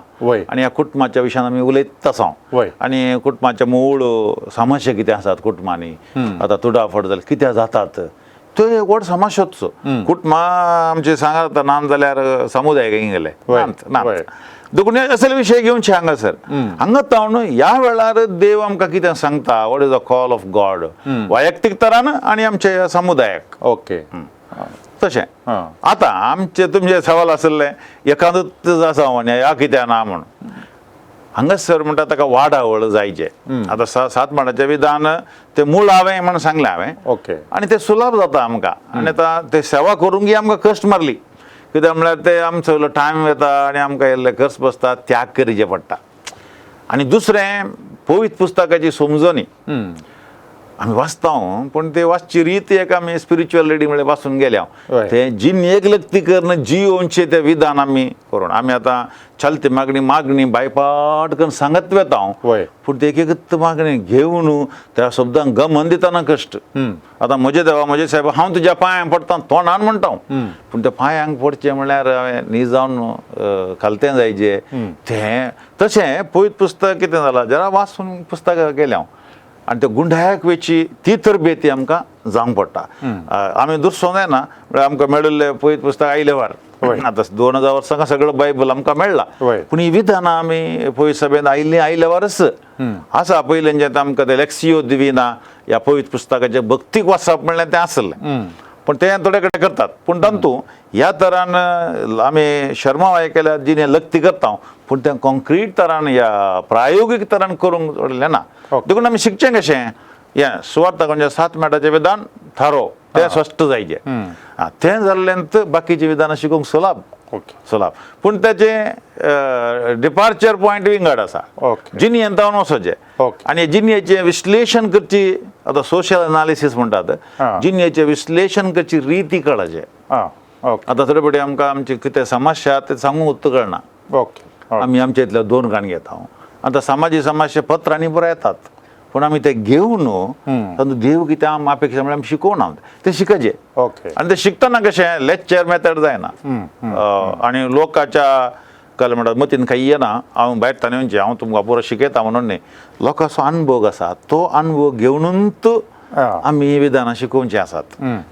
आनी ह्या कुटुंबाच्या विशयान आमी उलयत आसा आनी कुटुंबाचें मूळ समस्या कितें आसात कुटुंबांनी, आतां तुडाफट जाल्यार कितें जातात त्यो एक व्हड समस्याच. कुटुंबां आमचें सांगात ना जाल्यार समुदाय गेले ना, देखून असले विशय घेवचे हांगासर. हांगा तावन ह्या वेळार देव आमकां कितें सांगता, what is the call of God वैयक्तीक तरान आनी आमच्या समुदायाक. ओके, तशें आतां आमचें तुमचें सवाल आसलें एकादूच आसा म्हण ह्या कित्याक ना म्हूण, हांगासर म्हणटा ताका वाडावळ जायचे. आतां सात माडाचें विधान तें मूळ हांवें म्हण सांगलें हांवें. ओके. आनी तें सुलभ जाता आमकां आनी आतां ते सेवा करूंक आमकां कश्ट मारली, कित्याक म्हळ्यार ते आमचो टायम वता आनी आमकां इल्ले खर्च बसता, त्याग करचे पडटा. आनी दुसरें पवित्र पुस्तकाची समजणी आमी वाचता पूण ते वाचची रीत एक आमी स्पिरिच्युअल रिडींग म्हळ्यार वाचून गेल्या, ते जिन एक लक्ती करून जियोवचे ते विधान आमी करून आमी आतां चलते मागणी मागणी बायपाट करून सांगत वता हांव, पूण ते एक एकच मागणी घेवन त्या शब्दांक गमन दितना कश्ट. आतां म्हजे देवा म्हजे साहेब हांव तुज्या पांयांक पडटा तोंडान म्हणटा, पूण त्या पांयांक पडचें म्हळ्यार हांवें न्ही जावन खालतें जायचे तें. तशें पवित्र पुस्तक कितें जालां, जरा वाचून पुस्तकां गेलें हांव आनी त्या गुंडायाक वेची ती तरबेती आमकां जावंक पडटा. आमी दुसरो जायना म्हळ्यार आमकां मेळिल्लें पवित्र पुस्तक आयले वार आतां 2000 वर्सां सगळें बायबल आमकां मेळ्ळां, पूण ही विधानां आमी पवित्र सभेन आयिल्लीं आयले वारच आसा. पयलें जें आमकां तें लेक्सियो दिविना ह्या पवित्र पुस्तकाचें भक्तीक वाचप म्हणल्यार तें आसलें, पूण तें थोडे कडेन करतात. पूण तातूंत ह्या तरान आमी शर्मा केल्यार जिणे लक्ती करता, पूण तें कॉन्क्रीट तरान ह्या प्रायोगीक तरान करूंक जोडलें ना. देखून आमी शिकचें कशें, हें सुवार्ता म्हणजे 7 मेटाचें विधान थारो तें स्पश्ट जायचें. आं, तें जाल्ल्यान बाकीचीं विधानां शिकूंक सुलाभ सुलाभ, पूण ताचें डिपार्चर पॉयंट विंगड आसा. जिणेंत वचचें आनी जिणेचें विश्लेशण करची, आतां सोशल एनालिसीस म्हणटात, जिणेचें विश्लेशण करची रिती कळचें. आतां थोडे फावटी आमकां आमची कितें समस्या तें सांगूंक कळना, आमी आमच्या इतल्या 2 काण घेता. आतां समाजीक समस्या पत्रांनी बरो येतात, पूण आमी ते घेवन तातूंत देव कितें आम अपेक्षा म्हळ्यार आमी शिकोवना ते शिकचे. ओके. आनी ते शिकतना कशें लेक्चर मेथड जायना आनी लोकांच्या कल म्हणटात मतीन कांय येना हांव भायर ताणें येवचें हांव तुमकां पुरो शिकयता म्हणून न्ही, लोकांचो अनुभव आसा तो अनुभव घेवनूच आमी ही विधानां शिकोवचीं आसात.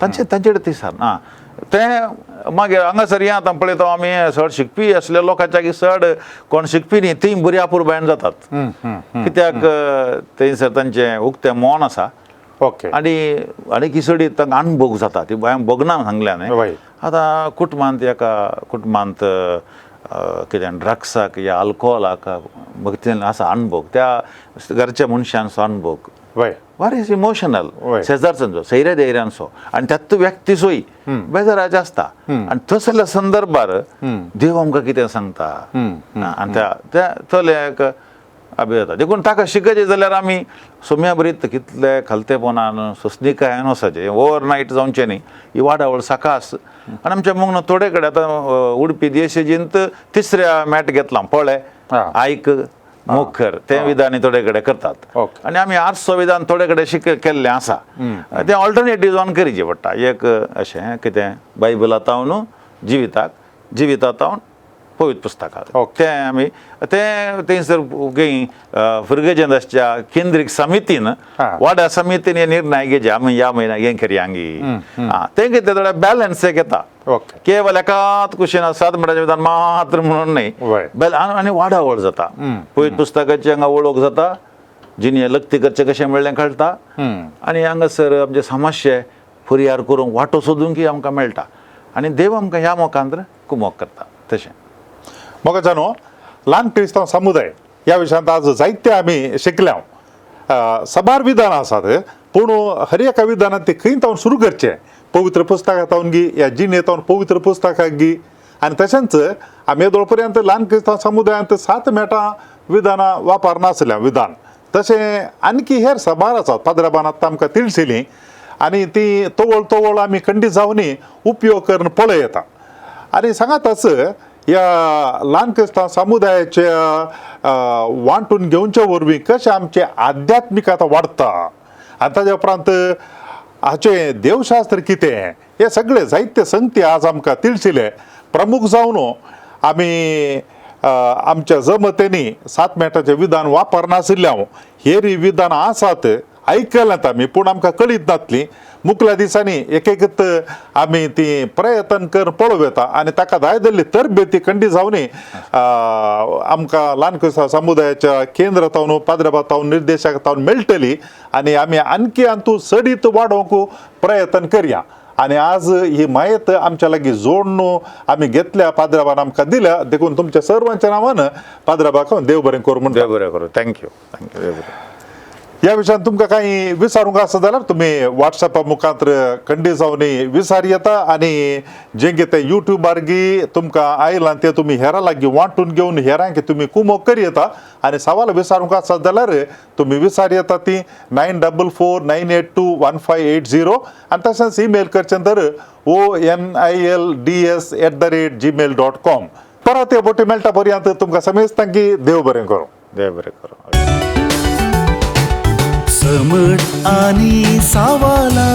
तांचे तांचे कडेन ती ना तें मागीर हांगासर हें आतां पळयता आमी चड शिकपी आसले लोकांच्या की चड कोण शिकपी न्ही तीं बरी अपुरबायेन जातात, कित्याक थंयसर तांचें उक्तें मन आसा. ओके. आनी आनी किसडी तांकां अनुभव जाता ती हांवें भोगना सांगल्या न्ही. आतां कुटुंबांत एका कुटुंबांत कितें ड्रग्साक या अल्कोहोलाक भक्तीन आसा अनुभव, त्या घरच्या मनशांचो अनुभव वार is emotional, शेजारच्यांचो सैऱ्या धैर्यांचो आनी त्यात व्यक्तीचोय बेजाराचे आसता. आनी तसल्या संदर्भार देव आमकां कितें सांगता आनी त्या चलयाक अभि जाता. देखून ताका शिकयचें जाल्यार आमी सोम्या बरीत कितले खालतेपणान सोंसणीकायेन वचपाचें, ओवर नायट जावचें न्ही, ही वाडावळ साकास. आनी आमच्या मुगनो थोडे कडेन आतां उडपी देशेजींत तिसऱ्या मॅट घेतला पळय आयक मुखर तें विधान थोडे कडेन करतात आनी आमी आर्ट्सचो विधान थोडे कडेन शिक केल्लें आसा. तें ऑल्टरनेटीव जावन करचें पडटा, एक अशें कितें बायबलांत जिविताक, जिवितांत पवित्र पुस्तकाक, तें आमी तें थंयसर फिर्गजेंत आसच्या केंद्रीक समितीन वाड्या समितीन हे निर्णय घेचे आमी ह्या म्हयन्याक हें करया गी, तें कितें थोडें बॅलन्स एक येता, केवल एकाच कुशीन सात मिनटाचें विधान मात्र म्हणून न्ही, आनी वाडावळ जाता, पवित्र पुस्तकाची हांगा वळख जाता, जिणे लक्ती करचें कशें म्हणलें कळटा आनी हांगासर आमचे समस्ये फुरयार करूंक वाटो सोदूंक आमकां मेळटा आनी देव आमकां ह्या मोकांत कुमोक करता. तशें म्हाका जाणो ल्हान क्रिस्तांव समुदाय ह्या विशयांत आज जायते आमी शिकल्या, साबार विधानां आसात पूण हर एका विधानांत ते खंय तावन सुरू करचें, पवित्र पुस्तकां तावन गी ह्या जिणे तावन पवित्र पुस्तकां गी. आनी तशेंच आमी येदोळ पर्यंत ल्हान क्रिस्तांव समुदायांत 7 मेटां विधानां वापरनासल्या विधान, तशें आणखी हेर साबार आसात पाद्राबान आतां आमकां तिळशिलीं आनी ती तवळ तवळ आमी खंडीत जावनी उपयोग करून पळयता. आनी सांगाताच ह्या ल्हान क्रिस्तांव समुदायाच्या वांटून घेवचे वरवीं कशें आमचें आध्यात्मीक आतां वाडटा आनी ताज्या उपरांत हाचें देवशास्त्र कितें हे सगळे जायते संगती आज आमकां तिळशिले. प्रमुख जावन आमी आमच्या जमतेनी 7 मेटाचें विधान वापरनाशिल्ल्या हेरी विधानां आसात आयकल्यात आमी पूण आमकां कळीत नातली, मुखल्या दिसांनी एक एकच आमी ती प्रयत्न करून पळोवं येता आनी ताका जाय जाल्ली तरबेती खंडीत जावनी आमकां ल्हान क्रिस्तांव समुदायाच्या केंद्र तावन पाद्रबा तावन निर्देशक तावन मेळटली आनी आमी आणखी हातूंत चडीत वाडोवंक प्रयत्न करया. आनी आज ही म्हायत आमच्या लागीं जोडून आमी घेतल्या पाद्रबान आमकां दिल्या, देखून तुमच्या सर्वांच्या नांवान पाद्रबाक देव बरें करूं म्हणटा. देव बरें करूं, thank you thank you, देव बरें. ह्या विशयान तुमकां कांय विचारूंक आसा जाल्यार तुमी वॉट्सॅपा मुखार खंडीत जावन विचार येता आनी जें कितें युट्यूबार गी तुमकां आयलां तें तुमी हेरां लागीं वांटून घेवन हेरांक तुमी कुमोक करी येता आनी सवाल विचारूंक आसा जाल्यार तुमी विचार येता ती 944 982 1580 आनी तशेंच ईमेल करचें तर onilds@gmail.com. परत हे बोटी मेळटा पर्यंत तुमकां समेस्तांक देव बरें करूं. देव बरें करूं. समट आणि सावाला.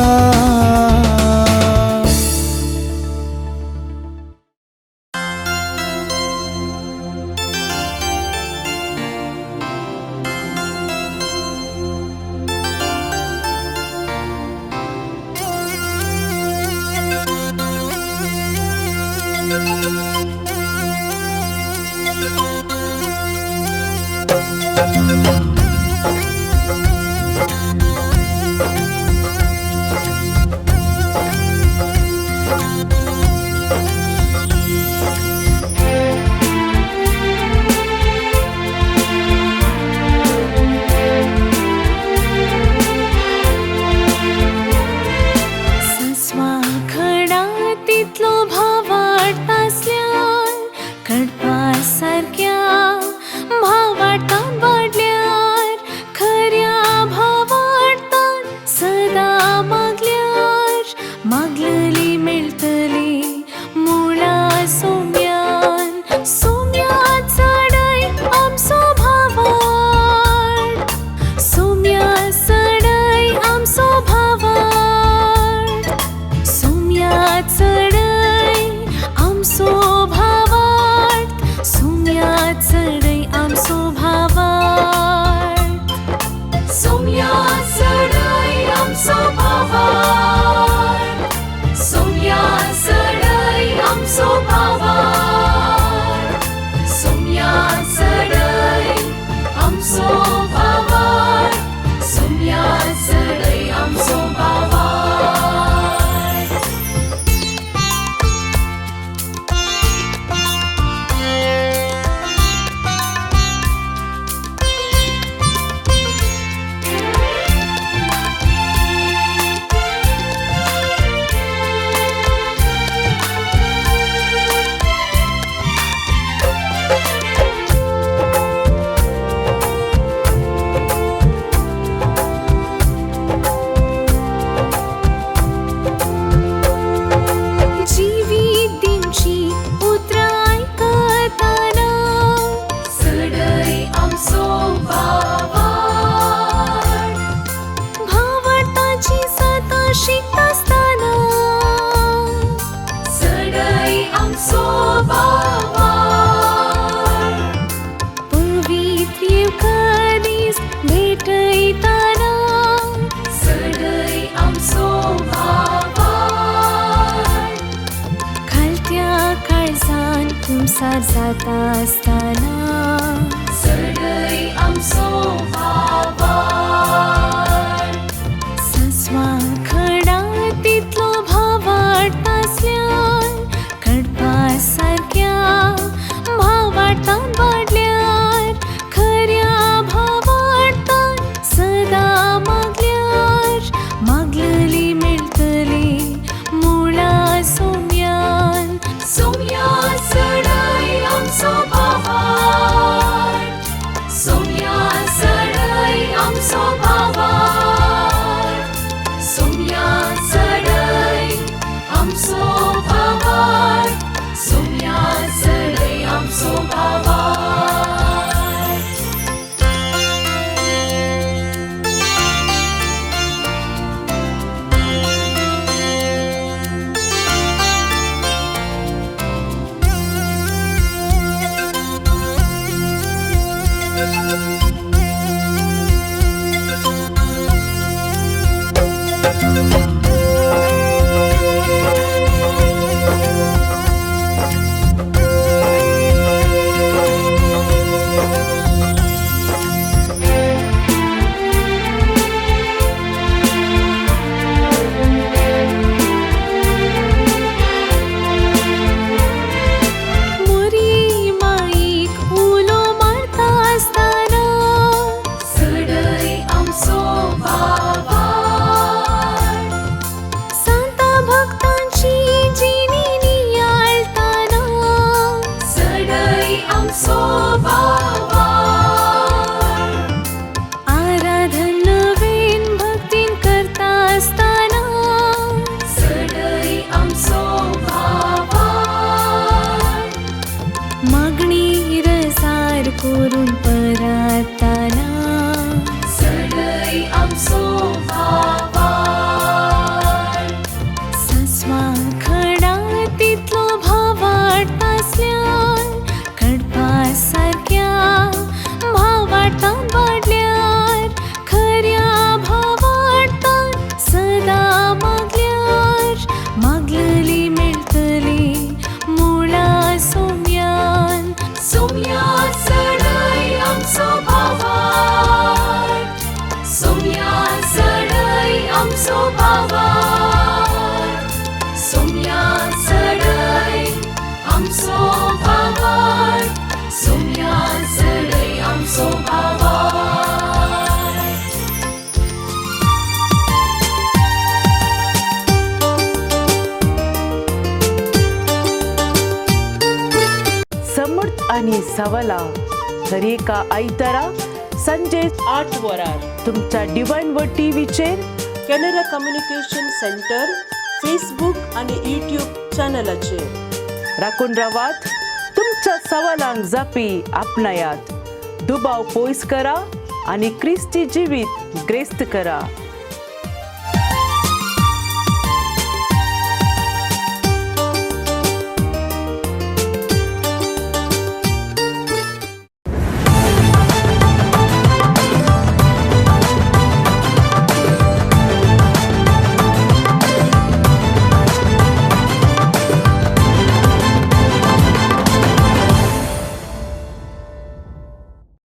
वागार जाता आसतना चडय आमचो भावार्थ. सस्वा खडा तितलो भावार्थ आसल्यार कडपा सारक्या भावार्थान वाडल्यार खऱ्या भावार्थान सदां मागल्यार मागलली मेळटली मुळा सोम्यान. सोम्या चडय आमचो भावार्थ, सोम्या चडय आमचो भावार्थ, सोम्या चडय आमचो भावार्थ, सोम्या चडय आमचो भावार्थ. मोरी माईक उलो मारता आसतना चडय आमचो भावार्थ. सांता भक्तांची जिणी नियाळताना चडय आमचो भावार्थ. आराधन नवीन भक्तीन करता आसतना चडय आमचो भावार्थ. मागणी रसार करून पराताना चडय आमचो भावार्थ. सस्वा खडा तितलो भावार्थ आसल्यार कडपा सारक्या भावार्थान वाडल्यार खऱ्या भावार्थान सदां मागल्यार मागलली मेळटली मुळा सोम्यान. सोम्या चडय आमचो भावार्थ, सोम्या चडय आमचो भावार्थ, सोम्या चडय आमचो भावार्थ, सोम्या चडय आमचो भावार्थ. समर्थ आणि सवला दरेका आयतारा संजे 8 वरार तुमच्या डिवायन व टीव्हीचेर कॅनरा कम्युनिकेशन सेंटर फेसबूक आणि यूट्यूब चॅनलाचेर. राखून रावात, तुमच्या सवालांक जापी आपणायात, दुबाव पयस करा आनी क्रिस्ती जिवीत ग्रेस्त करा.